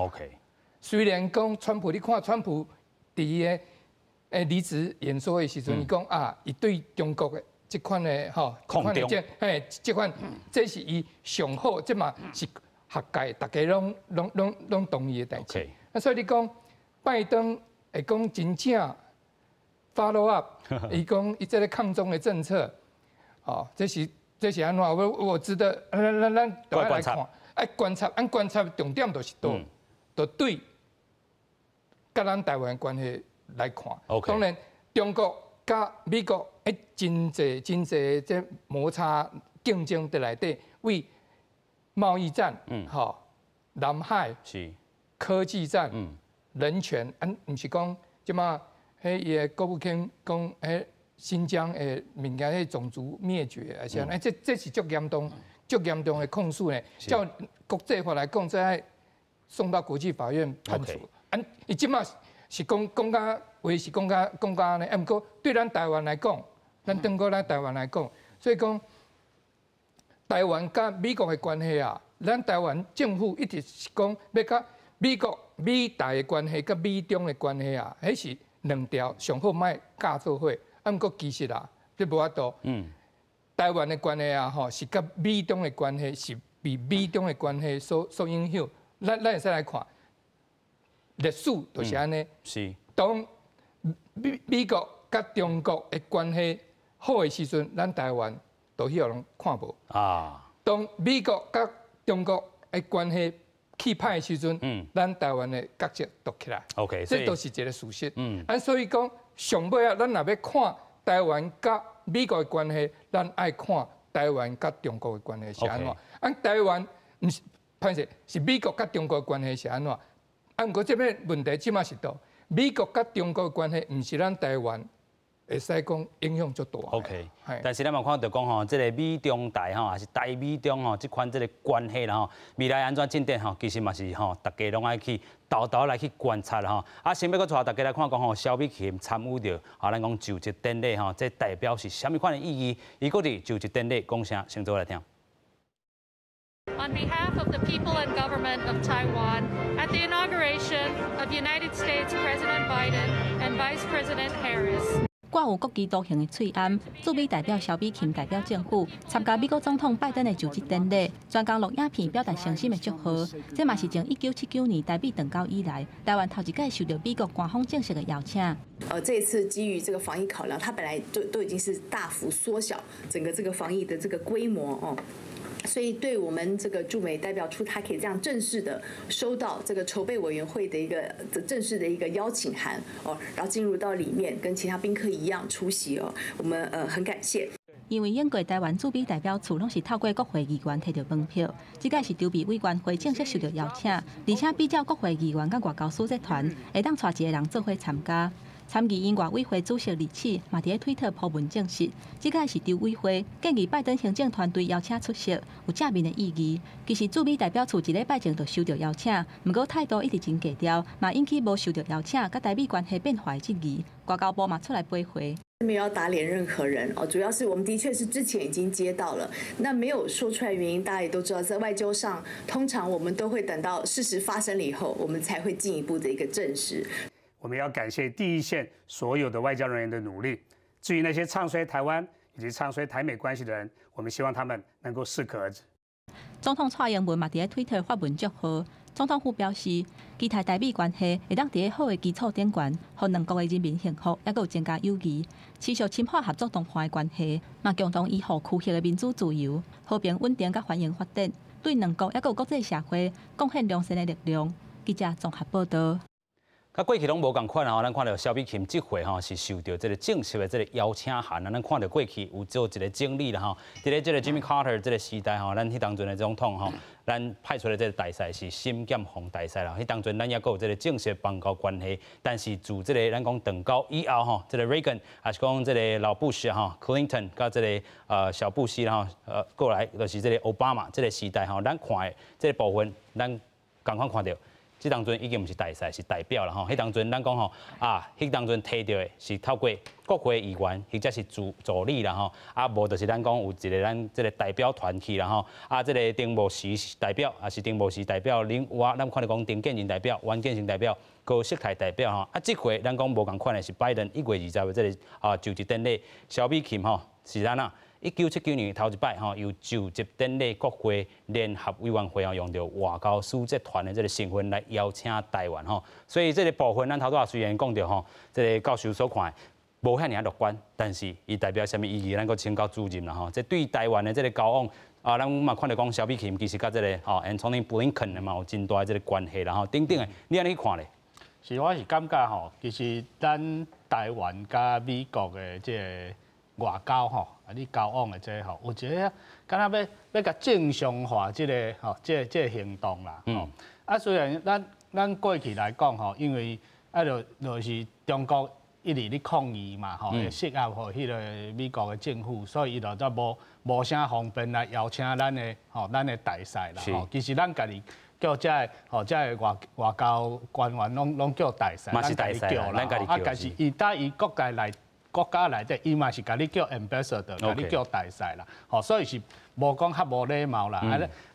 [SPEAKER 2] 雖然講川普，你看川普佇伊的離職演說的時陣，伊講啊，伊對中國的這款的吼，
[SPEAKER 1] 抗中，
[SPEAKER 2] 嘿，這款這是伊上好，這嘛是學界大家攏同意的代誌。啊，所以你講拜登會講真正 follow up，伊講伊這个抗中的政策，哦，這是按怎？我值得咱都愛來看，愛觀察，按觀察重點就是佗，就對佮咱台灣關係來看。當然，中國佮美國彼真濟真濟這摩擦競爭佇內底，為貿易戰，吼，南海，科技戰，人權，啊，毋是講這馬彼伊的國務卿講，彼新疆的物件，彼種族滅絕，還是按呢？這是足嚴重、足嚴重的控訴呢。照國際法來講，這愛送到國際法院判處。啊，伊這馬是講講甲話是講甲按呢，啊，毋過對咱台灣來講，咱轉過來台灣來講，所以講台灣佮美國的關係啊，咱台灣政府一直是講欲佮美國美台的關係佮美中的關係啊，彼是兩條上好莫咬做伙。啊，毋過其實啊，這無法度。台灣的關係啊，吼，是佮美中的關係是被美中的關係所影響。咱會使來看歷史，就是按呢。當美國佮中國的關係好的時陣，咱台灣就去予人看無。當美國佮中國的關係氣歹的時陣，咱台灣的角色就起來。 這都是一个事實。啊，所以講上尾啊，咱若欲看台灣佮美國的關係，咱愛看台灣佮中國的關係是按怎。啊，台灣毋是，歹勢，是美國佮中國的關係是按怎？啊，毋過這擺問題這馬是佗，美國佮中國的關係毋是咱台灣會使講影響足大。
[SPEAKER 1] OK，但是咱嘛看著講吼，這个美中台吼，抑是台美中吼，這款這个關係啦吼，未來按怎進展吼，其實嘛是吼，大家攏愛去沓沓來去觀察吼。啊，先欲閣帶大家來看講吼，蕭美琴參與著，啊，咱講就職典禮吼，這代表是啥物款的意義？伊閣佇就職典禮講啥？先做來聽。
[SPEAKER 11] On behalf of the people and government of Taiwan, at the inauguration of United States President Biden and Vice President Harris.
[SPEAKER 6] 掛有國旗圖形的喙罨，駐美代表蕭美琴代表政府參加美國總統拜登的就職典禮，專工錄影片表達誠心的祝賀。這嘛是從1979年台美斷交以來，台灣頭一擺受著美國官方正式的邀請。
[SPEAKER 12] 這次基於這個防疫考量，它本來就都已經是大幅縮小整個這個防疫的這個規模哦。所以對我們這個駐美代表處，他可以這樣正式的收到這個籌備委員會的一個正式的一個邀請函哦，然後進入到裡面跟其他賓客一樣出席哦，我們很感謝。
[SPEAKER 6] 因為英國台灣駐美代表處攏是透過國會議員提著門票，這擺是籌備委員會正式受到邀請，而且比照國會議員佮外交使節團，會當帶一個人做伙參加。參議院外委會主席李啟嘛佇咧推特 po 文證實，這擺是籌委會建議拜登行政團隊邀請出席，有正面的意義。其實駐美代表處一禮拜前就收到邀請，毋過態度一直真低調，嘛引起無受到邀請佮台美關係變壞的質疑。外交部嘛出來駁回。
[SPEAKER 12] 沒有要打臉任何人哦，主要是我們的確是之前已經接到了，那沒有說出來原因，大家也都知道，在外交上，通常我們都會等到事實發生了以後，我們才會進一步的一個證實。
[SPEAKER 13] 我們要感謝第一線所有的外交人員的努力。至於那些唱衰台灣以及唱衰台美關係的人，我們希望他們能夠適可而止。
[SPEAKER 6] 總統蔡英文嘛佇咧推特發文祝賀。總統府表示，期待台美關係會當佇咧好的基礎頂懸，予兩國的人民幸福，抑閣有增加友誼，持續深化合作同伴的關係，嘛共同維護區域的民主自由、和平穩定佮繁榮發展，對兩國抑閣有國際社會貢獻良善的力量。記者綜合報道。
[SPEAKER 1] 佮過去攏無仝款吼，咱看著蕭美琴這回吼是受著這個正式的這個邀請函啊。咱看著過去有做一個整理啦吼，佇咧這個 Jimmy Carter 這個時代吼，咱彼當陣的總統吼，咱派出的這個大使是沈劍虹大使啦。彼當陣咱抑閣有這個正式邦交關係，但是自這個咱講斷交以後吼，這個 Reagan 抑是講這個老布什吼，Clinton 佮這個小布希吼，過來就是這個奧巴馬這個時代吼，咱看的這個部分，咱仝款看著。這當陣已經毋是大使，是代表啦吼。彼當陣咱講吼啊，彼當陣提著的是透過國會議員或者是助理啦吼，啊無就是咱講有一個咱這個代表團去啦吼，啊這個丁茂時代表，抑是丁茂時代表，另外咱看著講丁建仁代表、袁建成代表、高世泰代表吼，啊這回咱講無仝款的是拜登1月20的這個啊就職典禮，蕭美琴吼是按怎？1979年頭一擺吼，由就職典禮國會聯合委員會吼，用著外交使節團的這個身份來邀請台灣吼，所以這個部分咱頭拄仔雖然講著吼，這個教授所看的無遐爾樂觀，但是伊代表啥物意義，咱閣請教主任啦吼。這對台灣的這個交往啊，咱嘛看著講蕭美琴其實佮這個吼 Antony Blinken 嘛有真大的這個關係啦吼，等等的，你按呢看咧？
[SPEAKER 9] 是，我是感覺吼，其實咱台灣佮美國的這個外交吼，啊，你交往的這個吼，有一個敢若欲共正常化這個吼，這個行動啦。啊，雖然咱過去來講吼，因為啊，就是中國一直咧抗議嘛，吼，會施壓予彼個美國的政府，所以伊就才無啥方便來邀請咱的吼，咱的大使啦。吼，其實咱家己叫這个吼，這个外交官員攏叫大使，
[SPEAKER 1] 嘛是大使
[SPEAKER 9] 叫啦。啊，但是伊在伊國家內底，伊嘛是共你叫 ambassador，共你叫大使啦。吼，所以是無講較無禮貌啦。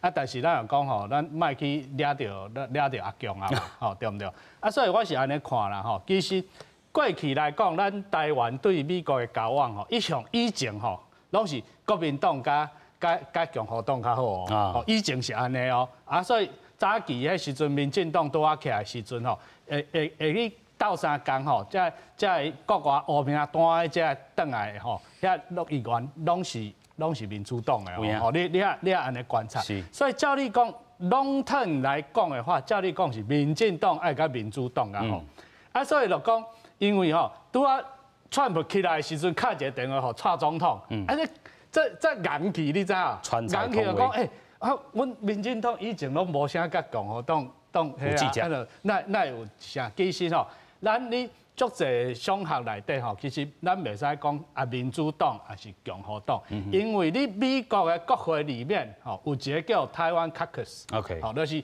[SPEAKER 9] 啊，但是咱又講吼，咱莫去惹著阿強啊，吼，對毋對？啊，所以我是按呢看啦，吼，其實過去來講，咱台灣對美國的交往吼，一向以前吼，攏是國民黨佮共和黨較好哦。吼，以前是按呢哦。啊，所以早期彼時陣，民進黨拄仔起來時陣吼，會去鬥相共吼，這國外烏名單的這轉來的吼，遐議員攏是民主黨的哦。你也按呢觀察。所以照你講，籠統來講的話，照你講是民進黨愛佮民主黨啊吼。啊，所以就講，因為吼，拄仔川普起來的時陣，敲一個電話予蔡總統，啊，這硬氣你知影？硬氣就講，欸，啊，阮民進黨以前攏無啥佮共和黨彼個，那有啥？其實吼，咱咧足濟場合內底吼，其實咱袂使講啊民主黨抑是共和黨，因為你美國的國會裡面吼有一個叫台灣 Caucus，吼，就是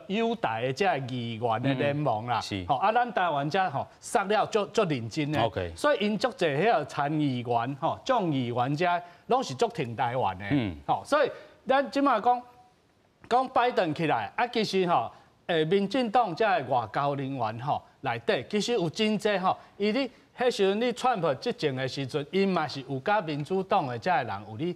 [SPEAKER 9] 友台的這個議員的聯盟啦，吼啊，咱台灣遮吼殺了足足認真的，所以𪜶足濟彼個參議員吼、眾議員遮攏是足挺台灣的，吼，所以咱這馬講講拜登起來啊，其實吼。民進黨這个外交人員吼內底，其實有真濟吼，伊咧彼時陣你川普執政的時陣，𪜶嘛是有佮民主黨的這个人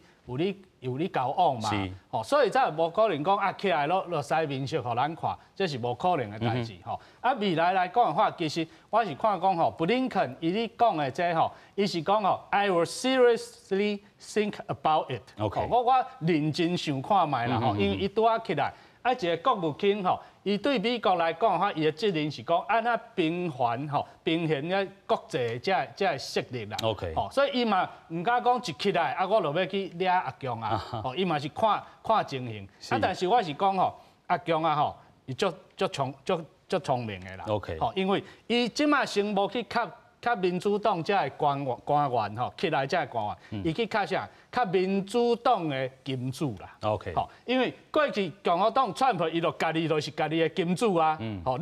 [SPEAKER 9] 有咧交往嘛，吼，所以才無可能講啊起來囉落使面色予咱看，這是無可能的代誌吼。啊，未來來講的話，其實我是看講吼，布林肯伊咧講的這吼，伊是講吼，I will seriously think about it。 我認真想看覓啦吼，因為伊拄仔起來，啊一个國務卿吼，伊對美國來講的話，伊的責任是講按怎平衡吼，平衡个國際這个勢力啦。 吼，所以伊嘛毋敢講一起來啊，我就欲去掠阿共啊。吼，伊嘛是看看情形。啊，但是我是講吼，阿共啊吼，伊足足聰足足聰明的啦。 吼，因為伊這馬先無去磕磕民主黨這个官員吼，起來這个官員，伊去磕啥？磕民主黨的金主啦。 吼，因為過去共和黨川普伊就家己就是家己的金主啊。吼，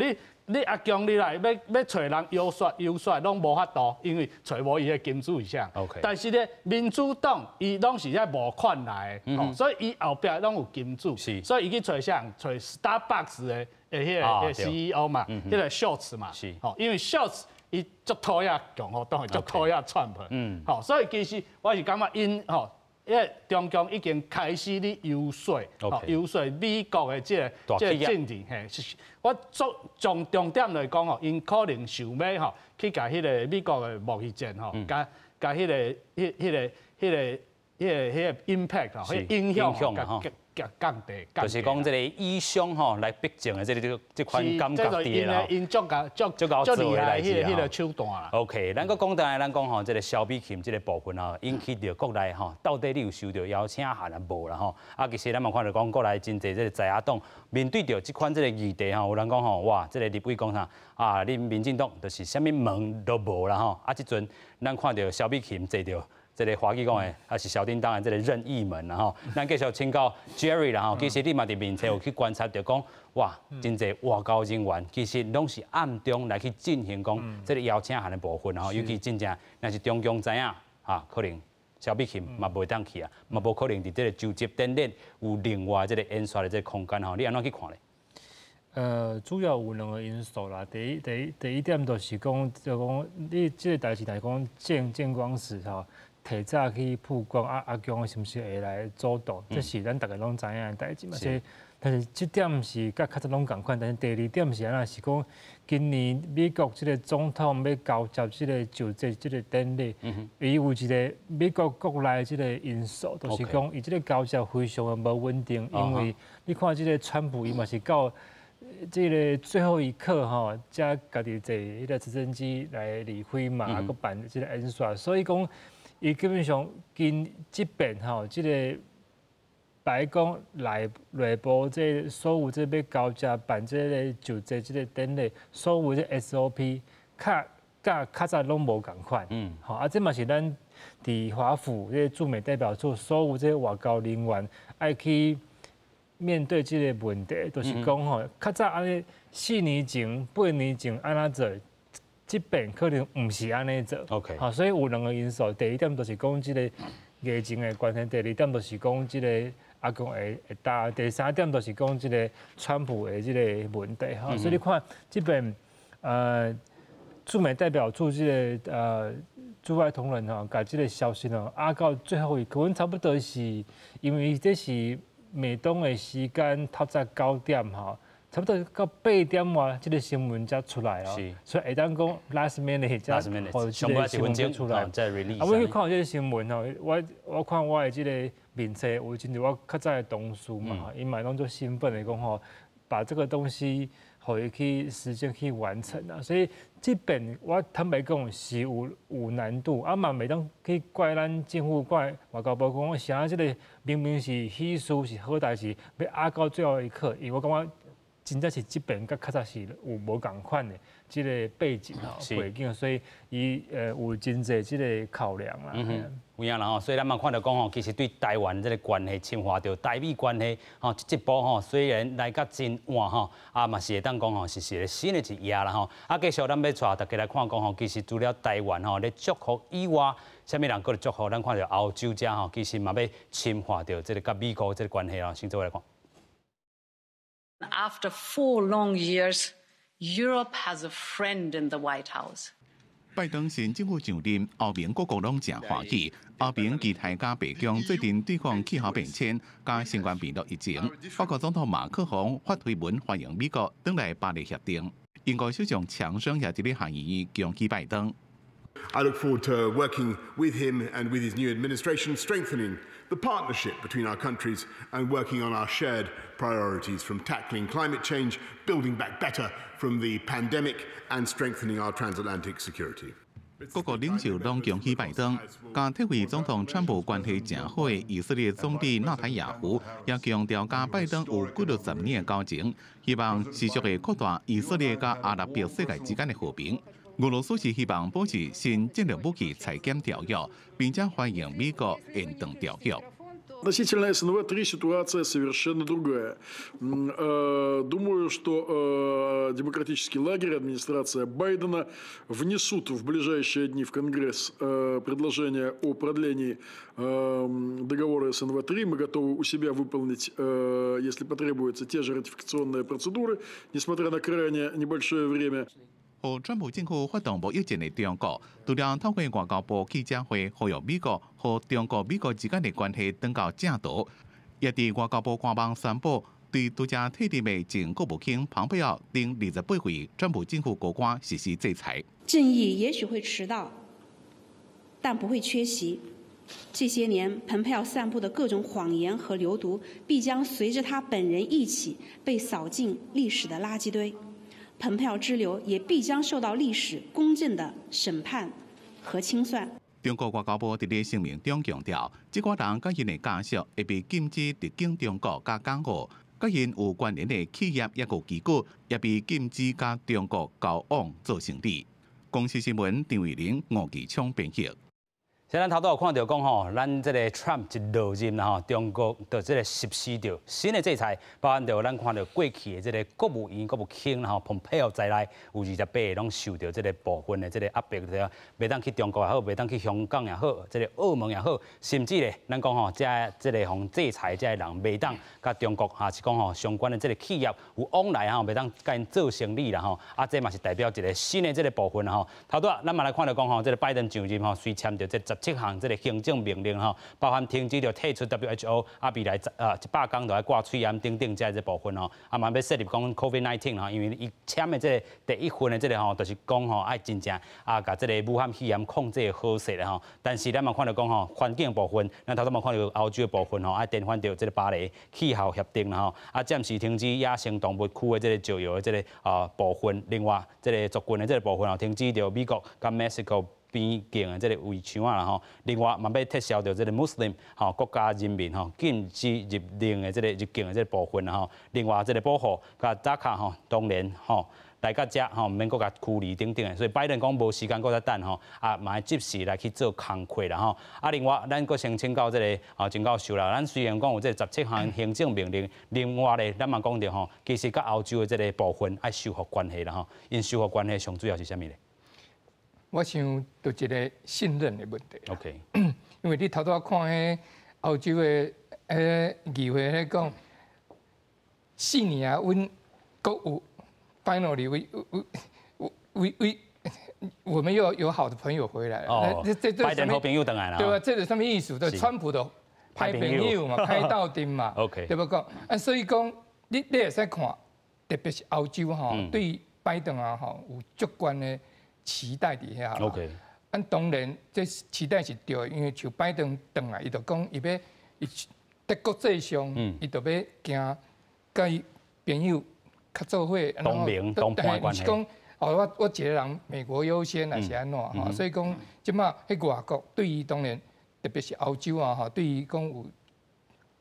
[SPEAKER 9] 你阿共你來欲揣人遊說遊說攏無法度，因為揣無伊的金主是啥。 但是咧，民主黨伊攏是遐募款來的，所以伊後壁攏有金主。所以伊去揣啥？揣 Starbucks 的彼個 CEO 嘛，彼個 Schultz 嘛。吼，因為 Schultz 伊足討厭共和黨，足討厭川普。吼，所以其實我是感覺𪜶吼，因為中共已經開始咧遊說，遊說美國的這個政治，嘿，我做從重點來講吼，𪜶可能想欲吼去共彼个美國的貿易戰吼，共共彼個、彼、彼个、彼个、彼个、彼个 impact 吼，彼影響吼，降低，
[SPEAKER 1] 就是講這个以商吼來逼政的這款感覺佇啦。
[SPEAKER 9] 𪜶足夠足
[SPEAKER 1] 足夠做的代誌
[SPEAKER 9] 彼个手段啦。
[SPEAKER 1] OK，咱閣講轉來，咱講吼，這个蕭美琴這个部分吼，引起著國內吼，到底你有收著邀請函啊無啦吼？啊，其實咱嘛看著講國內真濟這个在野黨面對著這款這个議題吼，有人講吼，哇，這个立委講啥啊？恁民進黨就是啥物門都無啦吼！啊，這陣咱看著蕭美琴坐著這个華語講的，還是小叮當的這个任意門啦吼。咱繼續請教 Jerry 啦吼，其實你嘛佇面冊有去觀察著講，哇，真濟外交人員其實攏是暗中來去進行講這个邀請函的部分吼，尤其真正若是中共知影，哈，可能蕭美琴嘛袂當去啊，嘛無可能佇這个就職典禮有另外這个演說的這个空間吼，你按怎去看咧？
[SPEAKER 10] 主要有兩个因素啦。第一點就是講，就講你這个代誌來講，見光死吼，提早去曝光啊，阿共是毋是會來阻擋？這是咱逐家攏知影的代誌嘛。是，但是這點是佮較早攏仝款。但是第二點是按怎？是講今年美國這个總統欲交接這个就職這个典禮，伊有一个美國國內這个因素，就是講伊這个交接非常的無穩定，因為你看這个川普伊嘛是到這个最後一刻吼，才家己坐彼个直升機來離開嘛，啊，閣辦這个演說，所以講伊基本上今這遍吼，這个白宮內部這所有這欲交接辦這个就職這个典禮，所有這 SOP 較佮較早攏無仝款，吼啊，這嘛是咱佇華府這个駐美代表處所有這外交人員愛去面對這个問題，就是講吼，較早按呢4年前、8年前按怎做，這遍可能毋是按呢做。 好，所以有兩个因素。第一點就是講這个疫情的關係，第二點就是講這个阿共會打，第三點就是講這个川普的這个問題。吼，所以你看這遍駐美代表處這个駐外同仁吼，共這个消息吼，壓到最後一刻，阮差不多是因為這是美東的時間，透早9點吼，差不多到8點外，這个新聞才出來哦。所以會當講 last minute 才予這个新聞出來。啊，我去看這个新聞吼，我看我的這个面冊有真濟我較早的同事嘛，𪜶嘛攏足興奮的講吼，把這个東西予伊去時間去完成啊。所以這遍我坦白講是有難度，啊嘛袂當去怪咱政府怪外交部講，啥這个明明是喜事是好代誌，欲壓到最後一刻，因為我感覺真正是這遍佮較早是有無仝款的這个背景吼背景，所以伊有真濟這个考量啦。
[SPEAKER 1] 有影啦吼，所以咱嘛看著講吼，其實對台灣這个關係深化著台美關係吼，這步吼雖然來甲真晚吼，啊嘛是會當講吼是一个新的一頁啦吼。啊，繼續咱欲帶大家來看講吼，其實除了台灣吼咧祝福以外，啥物人閣咧祝福？咱看著歐洲遮吼，其實嘛欲深化著這个佮美國這个關係哦。先做伙來看。
[SPEAKER 14] After 4 long years, Europe has a friend in the White House.
[SPEAKER 15] 拜登新政府上任，歐盟各國攏誠歡喜。歐盟期待佮白宮做陣對抗氣候變遷佮新冠病毒疫情。法國總統馬克宏發推文歡迎美國轉來巴黎協定。英國首相強生也佇咧下議院恭喜拜登。
[SPEAKER 16] I look forward to working with him and with his new administration, strengthening the partnership between our countries and working on our shared priorities, from tackling climate change, building back better from the pandemic, and strengthening our transatlantic security.
[SPEAKER 15] 各國領袖攏恭喜拜登，佮退位總統川普關係誠好的以色列總理納坦雅胡也強調，佮拜登有幾六十年的交情，希望持續會擴大以色列佮阿拉伯世界之間的和平。俄羅斯是希望保持新戰略武器裁減條約，並且歡迎美國延長條約。
[SPEAKER 17] Относительно СНВ-3 ситуация совершенно другая. Думаю, что демократический лагерь, администрация Байдена внесут в ближайшие дни в Конгресс предложение о продлении договора СНВ-3. Мы готовы у себя выполнить, если потребуется, те же ратификационные процедуры, несмотря на крайне небольшое время.
[SPEAKER 15] 予川普政府發動貿易戰的中國，除了透過外交部記者會呼籲美國和中國、美國之間的關係轉到正途，也佇外交部官網宣布對拄才退任的前國務卿龐佩奧等28位川普政府高官實施制裁。
[SPEAKER 18] 正義也許會遲到，但不會缺席。這些年，蓬佩奧散布的各種謊言和流毒，必將隨着他本人一起被掃進歷史的垃圾堆。蓬佩奧之流也必將受到歷史公正的審判和清算。
[SPEAKER 15] 中國外交部佇咧聲明中強調，這寡人佮𪜶的家屬會被禁止入境中國佮港澳，佮𪜶有關聯的企業抑閣機構也被禁止佮中國交往做生意。公視新聞張偉玲、吳繼聰編譯。
[SPEAKER 1] 先咱頭拄有看著講吼，咱這個 Trump 一落任啦吼，中國就這個實施著新的制裁，包含著咱看著過去的這個國務院、國務卿吼，蓬佩奧在內有28個攏受著這個部分的這個壓迫，對啊，袂當去中國也好，袂當去香港也好，這個澳門也好，甚至咧，咱講吼，這個予制裁這个人袂當佮中國抑是講吼相關的這個企業有往來吼，袂當佮𪜶做生意啦吼，啊，這嘛是代表一個新的這個部分吼。頭拄仔咱嘛來看著講吼，這個拜登上任吼，隨簽著這17項這個行政命令吼，包含停止著退出 WHO，啊未來100工就愛掛喙罨等等這個部分吼，啊嘛欲設立講 COVID-19 吼，因為伊簽的這個第一份的這個吼，就是講吼愛真正啊共這個武漢肺炎控制好勢啦吼。但是咱嘛看著講吼，環境部分，咱頭拄嘛看著歐洲的部分吼，愛顛翻著這個巴黎氣候協定啦吼，啊暫時停止野生動物區的這個石油的這個部分，另外這個族群的這個部分吼，停止著美國佮墨西哥邊境的這個圍牆啊吼，另外嘛欲撤銷著這個穆斯林吼國家人民吼禁止入境的這個入境的這個部分吼，另外這個保護佮 DACA 吼，當然吼來到遮吼，毋免閣共驅離等等的，所以拜登講無時間閣再等吼，啊嘛愛即時來去做工課啦吼。啊，另外咱閣先請教這個啊鍾教授啦，咱雖然講有這個十七項行政命令，另外咧咱嘛講著吼，其實佮歐洲的這個部分愛修復關係啦吼，𪜶修復關係上主要是啥物咧？
[SPEAKER 2] 我想就一個信任的問題。 因為你頭拄仔看彼歐洲的彼議會咧講，4年啊，阮閣有 finally we 我們又有好的朋友回來了。
[SPEAKER 1] 哦，拜登好朋友轉來啦。
[SPEAKER 2] 對啊，這是啥物意思？就川普的歹朋友嘛，歹鬥陣嘛。 對無講？啊，所以講，你會使看，特別是歐洲吼，對拜登啊吼有足懸的期待佇遐。 啊，當然，這期待是對的，因為像拜登轉來，伊就講伊欲伊佇國際上，伊就欲行佮伊朋友較做伙，
[SPEAKER 1] 同盟同伴關係。
[SPEAKER 2] 毋是講哦，我一個人美國優先，還是按怎吼？所以講，這馬彼外國對伊當然，特別是歐洲啊吼，對伊講有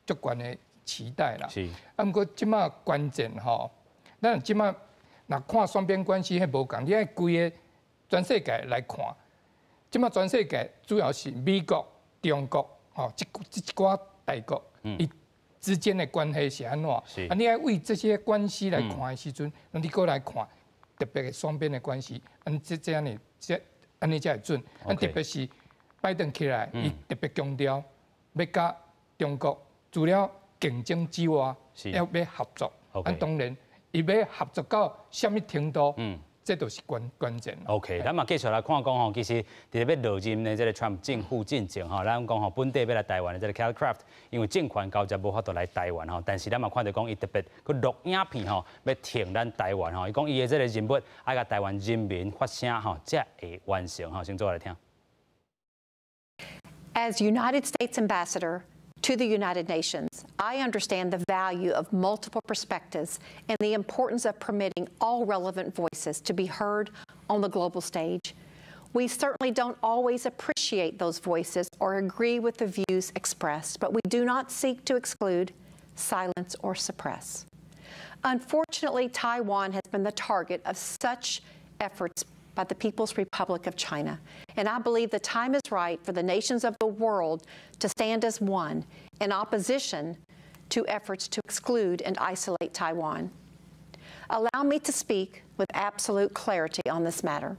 [SPEAKER 2] 足懸的期待啦。啊，毋過這馬關鍵吼，咱這馬若看雙邊關係，彼無仝，你愛規个全世界來看，這馬全世界主要是美國、中國，吼，這一寡大國，伊之間的關係是按怎？啊，你愛為這些關係來看的時陣，你閣來看特別的雙邊的關係，按這按呢，這按呢才會準。啊，特別是拜登起來，伊特別強調欲佮中國除了競爭之外，要欲合作。啊，當然，伊欲合作到啥物程度？這就是關鍵。
[SPEAKER 1] OK，咱嘛繼續來看講吼，其實佇咧欲落任的這个川普政府進前吼，咱講吼本底欲來台灣的這个 Kelly Craft，因為政權交接無法度來台灣吼，但是咱嘛看著講伊特別閣錄影片吼，欲挺咱台灣吼，伊講伊的這个任務愛共台灣人民發聲吼，才會完成吼，先做來聽。
[SPEAKER 19] As United States Ambassador to the United Nations, I understand the value of multiple perspectives and the importance of permitting all relevant voices to be heard on the global stage. We certainly don't always appreciate those voices or agree with the views expressed, but we do not seek to exclude, silence, or suppress. Unfortunately, Taiwan has been the target of such efforts by the People's Republic of China. And I believe the time is right for the nations of the world to stand as one in opposition to efforts to exclude and isolate Taiwan. Allow me to speak with absolute clarity on this matter.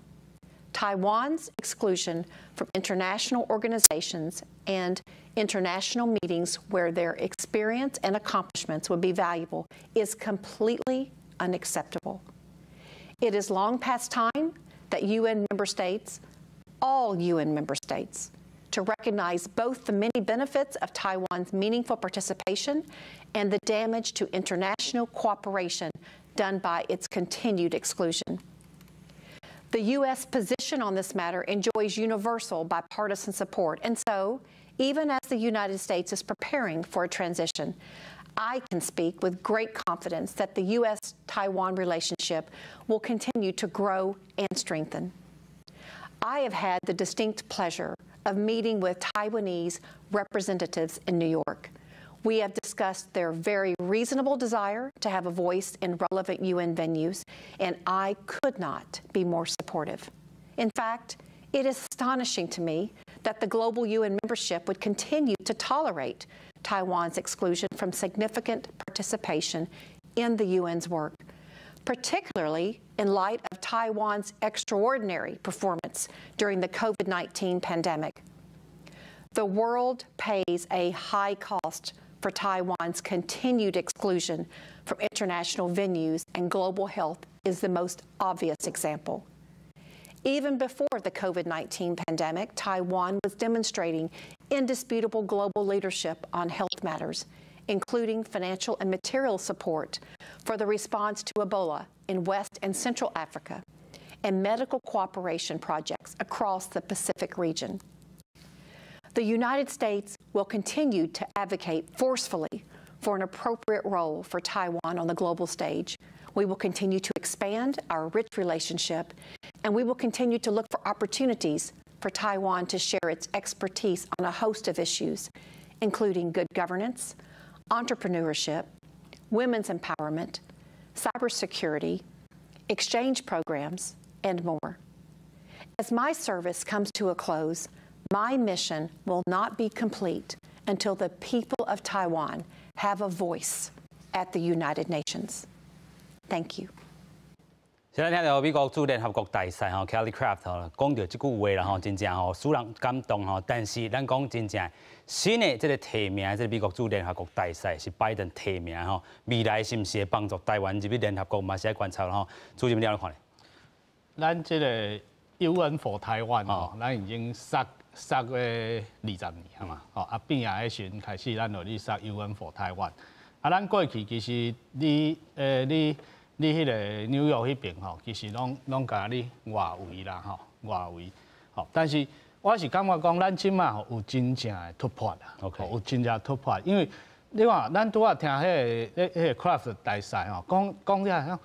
[SPEAKER 19] Taiwan's exclusion from international organizations and international meetings where their experience and accomplishments would be valuable is completely unacceptable. It is long past time that UN member states, all UN member states, to recognize both the many benefits of Taiwan's meaningful participation and the damage to international cooperation done by its continued exclusion. The U.S. position on this matter enjoys universal bipartisan support, and so, even as the United States is preparing for a transition, I can speak with great confidence that the U.S. Taiwan relationship will continue to grow and strengthen. I have had the distinct pleasure of meeting with Taiwanese representatives in New York. We have discussed their very reasonable desire to have a voice in relevant UN venues, and I could not be more supportive. In fact, it is astonishing to me that the global UN membership would continue to tolerate Taiwan's exclusion from significant participation in the UN's work, particularly in light of Taiwan's extraordinary performance during the COVID-19 pandemic. The world pays a high cost for Taiwan's continued exclusion from international venues, and global health is the most obvious example. Even before the COVID-19 pandemic, Taiwan was demonstrating indisputable global leadership on health matters, including financial and material support for the response to Ebola in West and Central Africa and medical cooperation projects across the Pacific region. The United States will continue to advocate forcefully for an appropriate role for Taiwan on the global stage. We will continue to expand our rich relationship, and we will continue to look for opportunities for Taiwan to share its expertise on a host of issues, including good governance, entrepreneurship, women's empowerment, cybersecurity, exchange programs, and more. As my service comes to a close, my mission will not be complete until the people of Taiwan have a voice at the United Nations. Thank you.
[SPEAKER 1] 現在聽著美國駐聯合國大使吼 Kelly Craft 吼講著這句話啦吼，真正吼使人感動吼。但是咱講真正新的這个提名，這个美國駐聯合國大使是拜登提名吼，未來是毋是會幫助台灣入去聯合國嘛是愛觀察吼。主任你按怎看咧？
[SPEAKER 9] 咱這个 UN for Taiwan 吼，咱已經殺殺個20年啊嘛，吼啊變啊彼時陣開始，咱就咧殺 UN for Taiwan。啊，咱過去其實你彼個紐約彼爿吼，其實攏共你外圍啦吼，外圍吼。但是我是感覺講，咱這馬吼有真正的突破啦，有真正突破。因為你看，咱拄仔聽彼個 Craft 大使吼，講講了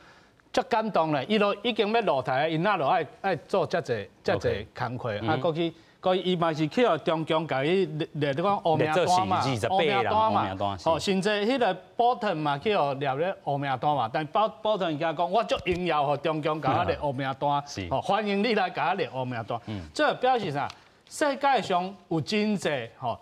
[SPEAKER 9] 足感動咧，伊都已經欲落台，伊哪就愛做遮濟遮濟工課，啊，閣去。閣伊嘛是去予中共共伊列咧講黑名單嘛，黑名單嘛，吼，甚至彼个 Bolton 嘛去予列咧黑名單嘛，但 Bolton 伊講，我足榮耀予中共共我列黑名單，吼，歡迎你來共我列黑名單。這表示啥？世界上有真濟吼，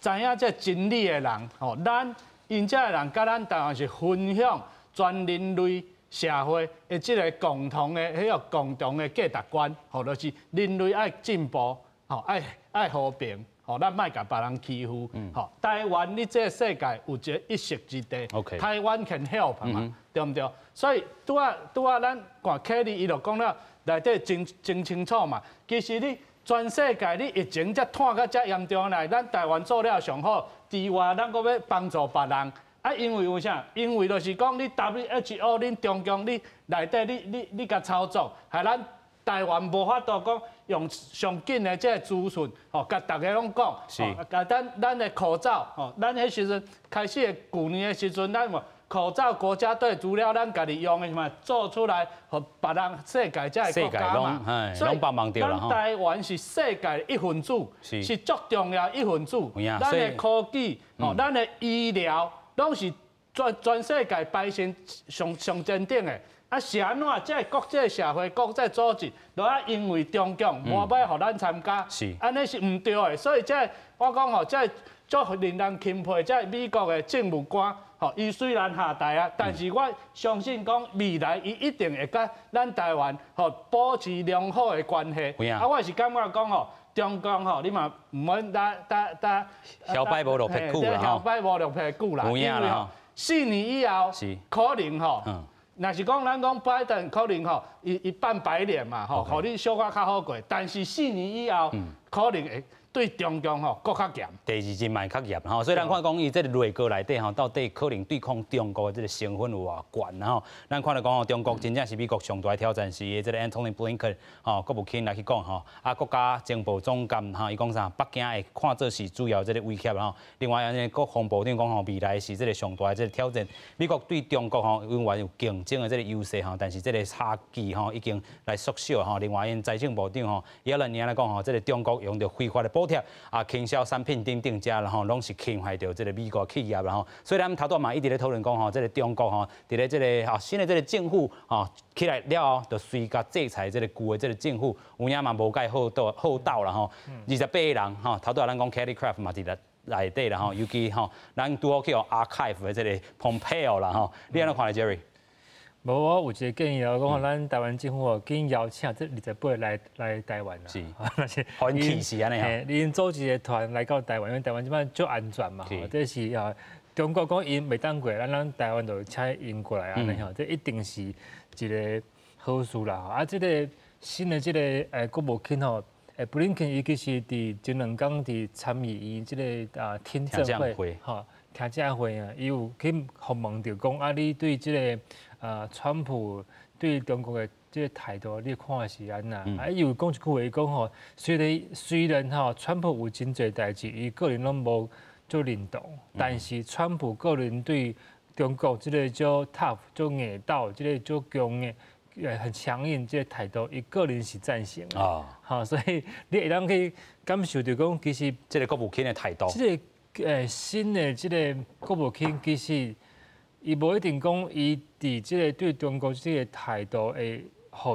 [SPEAKER 9] 知影這真理的人，吼，咱𪜶遮的人佮咱台灣是分享全人類社會的這个共同的彼个共同的價值觀，吼，就是人類愛進步。吼，愛和平，吼。吼，咱莫共別人欺負。吼，台灣你這個世界有一個一席之地，台灣 can help 嘛，對毋對？所以拄仔拄仔咱看凱利伊就講了內底真真清楚嘛。其實你全世界你疫情才拖到遮嚴重來，咱台灣做了上好，之外咱閣欲幫助別人。啊，因為為啥？因為就是講你 WHO 恁中共你內底你你你共操作，害咱台灣無法度講用上緊的這個資訊，吼，共逐家攏講，共咱咱的口罩，吼，咱彼時陣開始的舊年的時陣，咱有口罩國家隊除了咱家己用的嘛，做出來予別人世界這個國家嘛，
[SPEAKER 1] 所以
[SPEAKER 9] 咱台灣是世界一分子，是足重要一分子。咱的科技，吼，咱的醫療，攏是全全世界排先上上前頂的。啊，是按怎？這個國際社會、國際組織，都愛因為中共無欲予咱參加，按呢是毋對的。所以這個我講吼，這個足令人欽佩，這個美國的政務官，吼，伊雖然下台啊，但是我相信講未來伊一定會佮咱台灣吼保持良好的關係。啊，我是感覺講吼，中共吼，你嘛毋免打打打，
[SPEAKER 1] 搖擺無落屁股啦，
[SPEAKER 9] 搖擺無落屁股啦，
[SPEAKER 1] 有影啦吼。
[SPEAKER 9] 4年以後，可能吼。若是講咱講拜登可能吼，伊伊扮白臉嘛吼，予你小可較好過。但是四年以後，可能會對中共吼閣較嚴。
[SPEAKER 1] 第二任嘛會較嚴吼，所以咱看講伊這個內閣內底吼，到底可能對抗中國的這個成分有偌懸吼。咱看著講吼，中國真正是美國上大的挑戰，是伊這個 Antony Blinken 吼，國務卿來去講吼，啊國家情報總監吼，伊講啥？北京會看做是主要這個威脅吼。另外，按呢國防部長講吼，未來是這個上大的這個挑戰。美國對中國吼永遠有競爭的這個優勢吼，但是這個差距吼已經來縮小吼。另外，𪜶財政部長吼，耶倫伊來講吼，這個中國用著非法的補貼啊，傾銷產品等等，遮吼攏是侵害著這個美國企業啦吼。所以咱頭拄嘛一直咧討論講吼，這個中國吼，佇咧這個啊新的這個政府吼起來了後，就隨共制裁這個舊的這個政府，有影嘛無蓋好鬥好鬥啦吼。28個人吼，頭拄仔咱講 Kelly Craft 嘛佇咧內底啦吼，尤其吼，咱拄好去予 archive 的這個 Pompeo 啦吼，你按怎看咧，Jerry？
[SPEAKER 10] 無，我有一個建議哦，講咱台灣政府哦，緊邀請這28來來台灣啦。
[SPEAKER 1] 若是歡喜是按呢
[SPEAKER 10] 吼。𪜶組一個團來到台灣，因為台灣這擺足安全嘛。這是啊，中國講𪜶袂當過，咱咱台灣就請𪜶過來按呢吼，這一定是一個好事啦。啊，這個新的這個國務卿吼，布林肯伊其實佇前兩工佇參議院這個啊聽證會，吼，聽證會啊，伊有去予問著講啊，你對這個啊，川普對中國的這個態度，你看是按怎？啊，伊有講一句話，講吼，雖然雖然吼，川普有真濟代誌，伊個人攏無足認同，但是川普個人對中國這個足 tough、足硬鬥、這個足強硬、很強硬這個態度，伊個人是贊成的。吼，所以你會當去感受著講，其實
[SPEAKER 1] 這個國務卿的態度，
[SPEAKER 10] 這個新的這個國務卿其實。伊無一定講，伊佇這個對中國這個態度會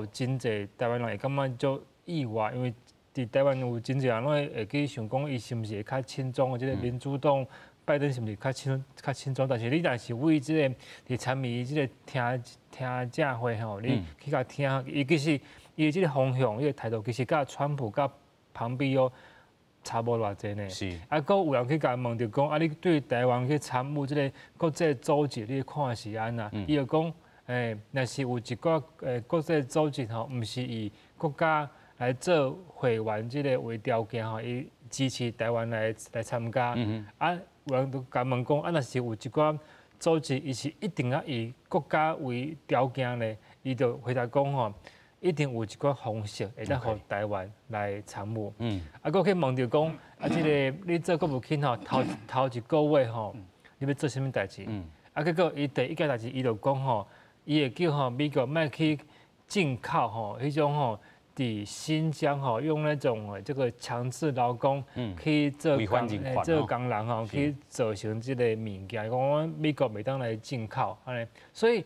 [SPEAKER 10] 予真濟台灣人會感覺足意外，因為佇台灣有真濟人攏會會去想講，伊是毋是會較親中的這個民主黨拜登是毋是較親較親中？但是你若是為這個佇參與這個聽聽證會吼，你去共聽，伊其實伊這個方向、伊個態度，其實佮川普佮龐貝奧差無偌濟呢。啊，閣有人去共問著講，啊，你對台灣去參與這個國際組織，你看是按怎？伊就講，若是有一寡國際組織吼，毋是以國家來做會員這個為條件吼，伊支持台灣來來參加。啊，有人就共問講，啊，若是有一寡組織，伊是一定愛以國家為條件咧，伊就回答講吼，一定有一寡方式會當予台灣來參與。啊，閣去問著講，啊，這個你做國務卿吼，頭頭一個月吼，你欲做啥物代誌？啊，結果伊第一件代誌，伊就講吼，伊會叫吼美國莫去進口吼，彼種吼佇新疆吼用那種這個強制勞工去做工做工人吼，去造成這個物件，講美國袂當來進口，按呢，所以。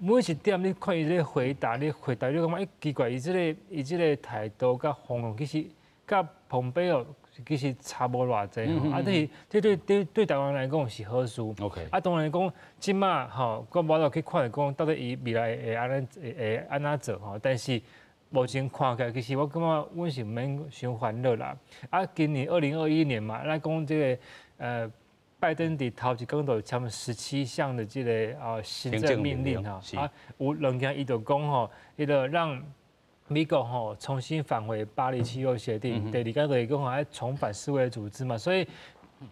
[SPEAKER 10] 每一點你看伊咧回答，你回答你感覺欸奇怪，伊這個伊這個態度佮方向其實佮蓬佩奧其實差無偌濟吼。啊，這是這對對對台灣來講是好事。啊，當然講這馬吼，閣無法度去看著講到底伊未來會按呢會會按怎做吼。但是目前看起來，其實我感覺阮是毋免傷煩惱啦。啊，今年2021年嘛，咱講這个拜登佇頭一工就簽17項的這个行政命令吼，啊，有兩件伊就講吼，彼個讓美國吼重新返回巴黎氣候協定，第二個就是講愛重返世衛組織嘛，所以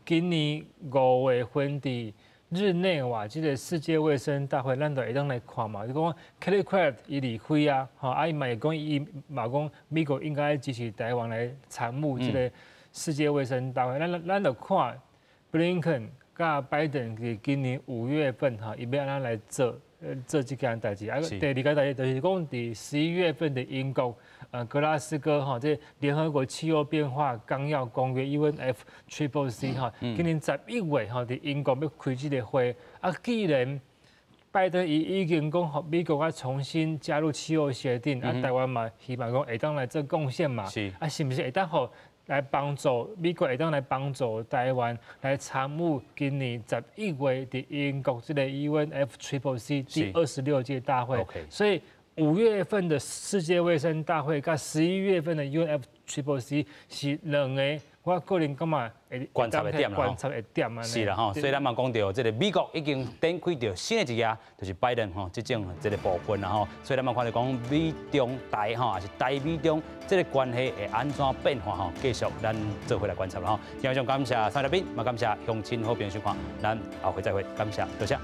[SPEAKER 10] 今年5月份佇日內瓦這个世界衛生大會，咱就會當來看嘛。就講 Kelly Craft 伊離開啊，吼啊伊嘛會講伊嘛講美國應該支持台灣來參與這个世界衛生大會。咱就看布林肯佮拜登佇今年5月份吼，伊欲按怎來做這件代誌。啊，第二個代誌就是講佇11月份的英國格拉斯哥吼，這聯合國氣候變化綱要公約 UNF Triple C 吼，今年11月吼，佇英國欲開這个會。啊，既然拜登伊已經講，美國愛重新加入氣候協定，啊，台灣嘛希望講會當來做貢獻嘛，啊，是毋是會當予來幫助美國會當來幫助台灣來參與今年11月佇英國這個 UNF Triple C 第26屆大會？所以5月份的世界衛生大會，佮11月份的 UNF Triple C 是兩个，我個人感覺會
[SPEAKER 1] 觀察的點啦，
[SPEAKER 10] 觀察的點。
[SPEAKER 1] 是啦吼，所以咱嘛講著，這个美國已經展開著新的一頁，就是拜登吼這種這个部分啦吼。所以咱嘛看著講美中台吼，抑是台美中這个關係會按怎變化吼，繼續咱做伙來觀察啦吼。今日感謝三來賓，嘛感謝鄉親好朋友收看，咱後回再會，感謝多謝。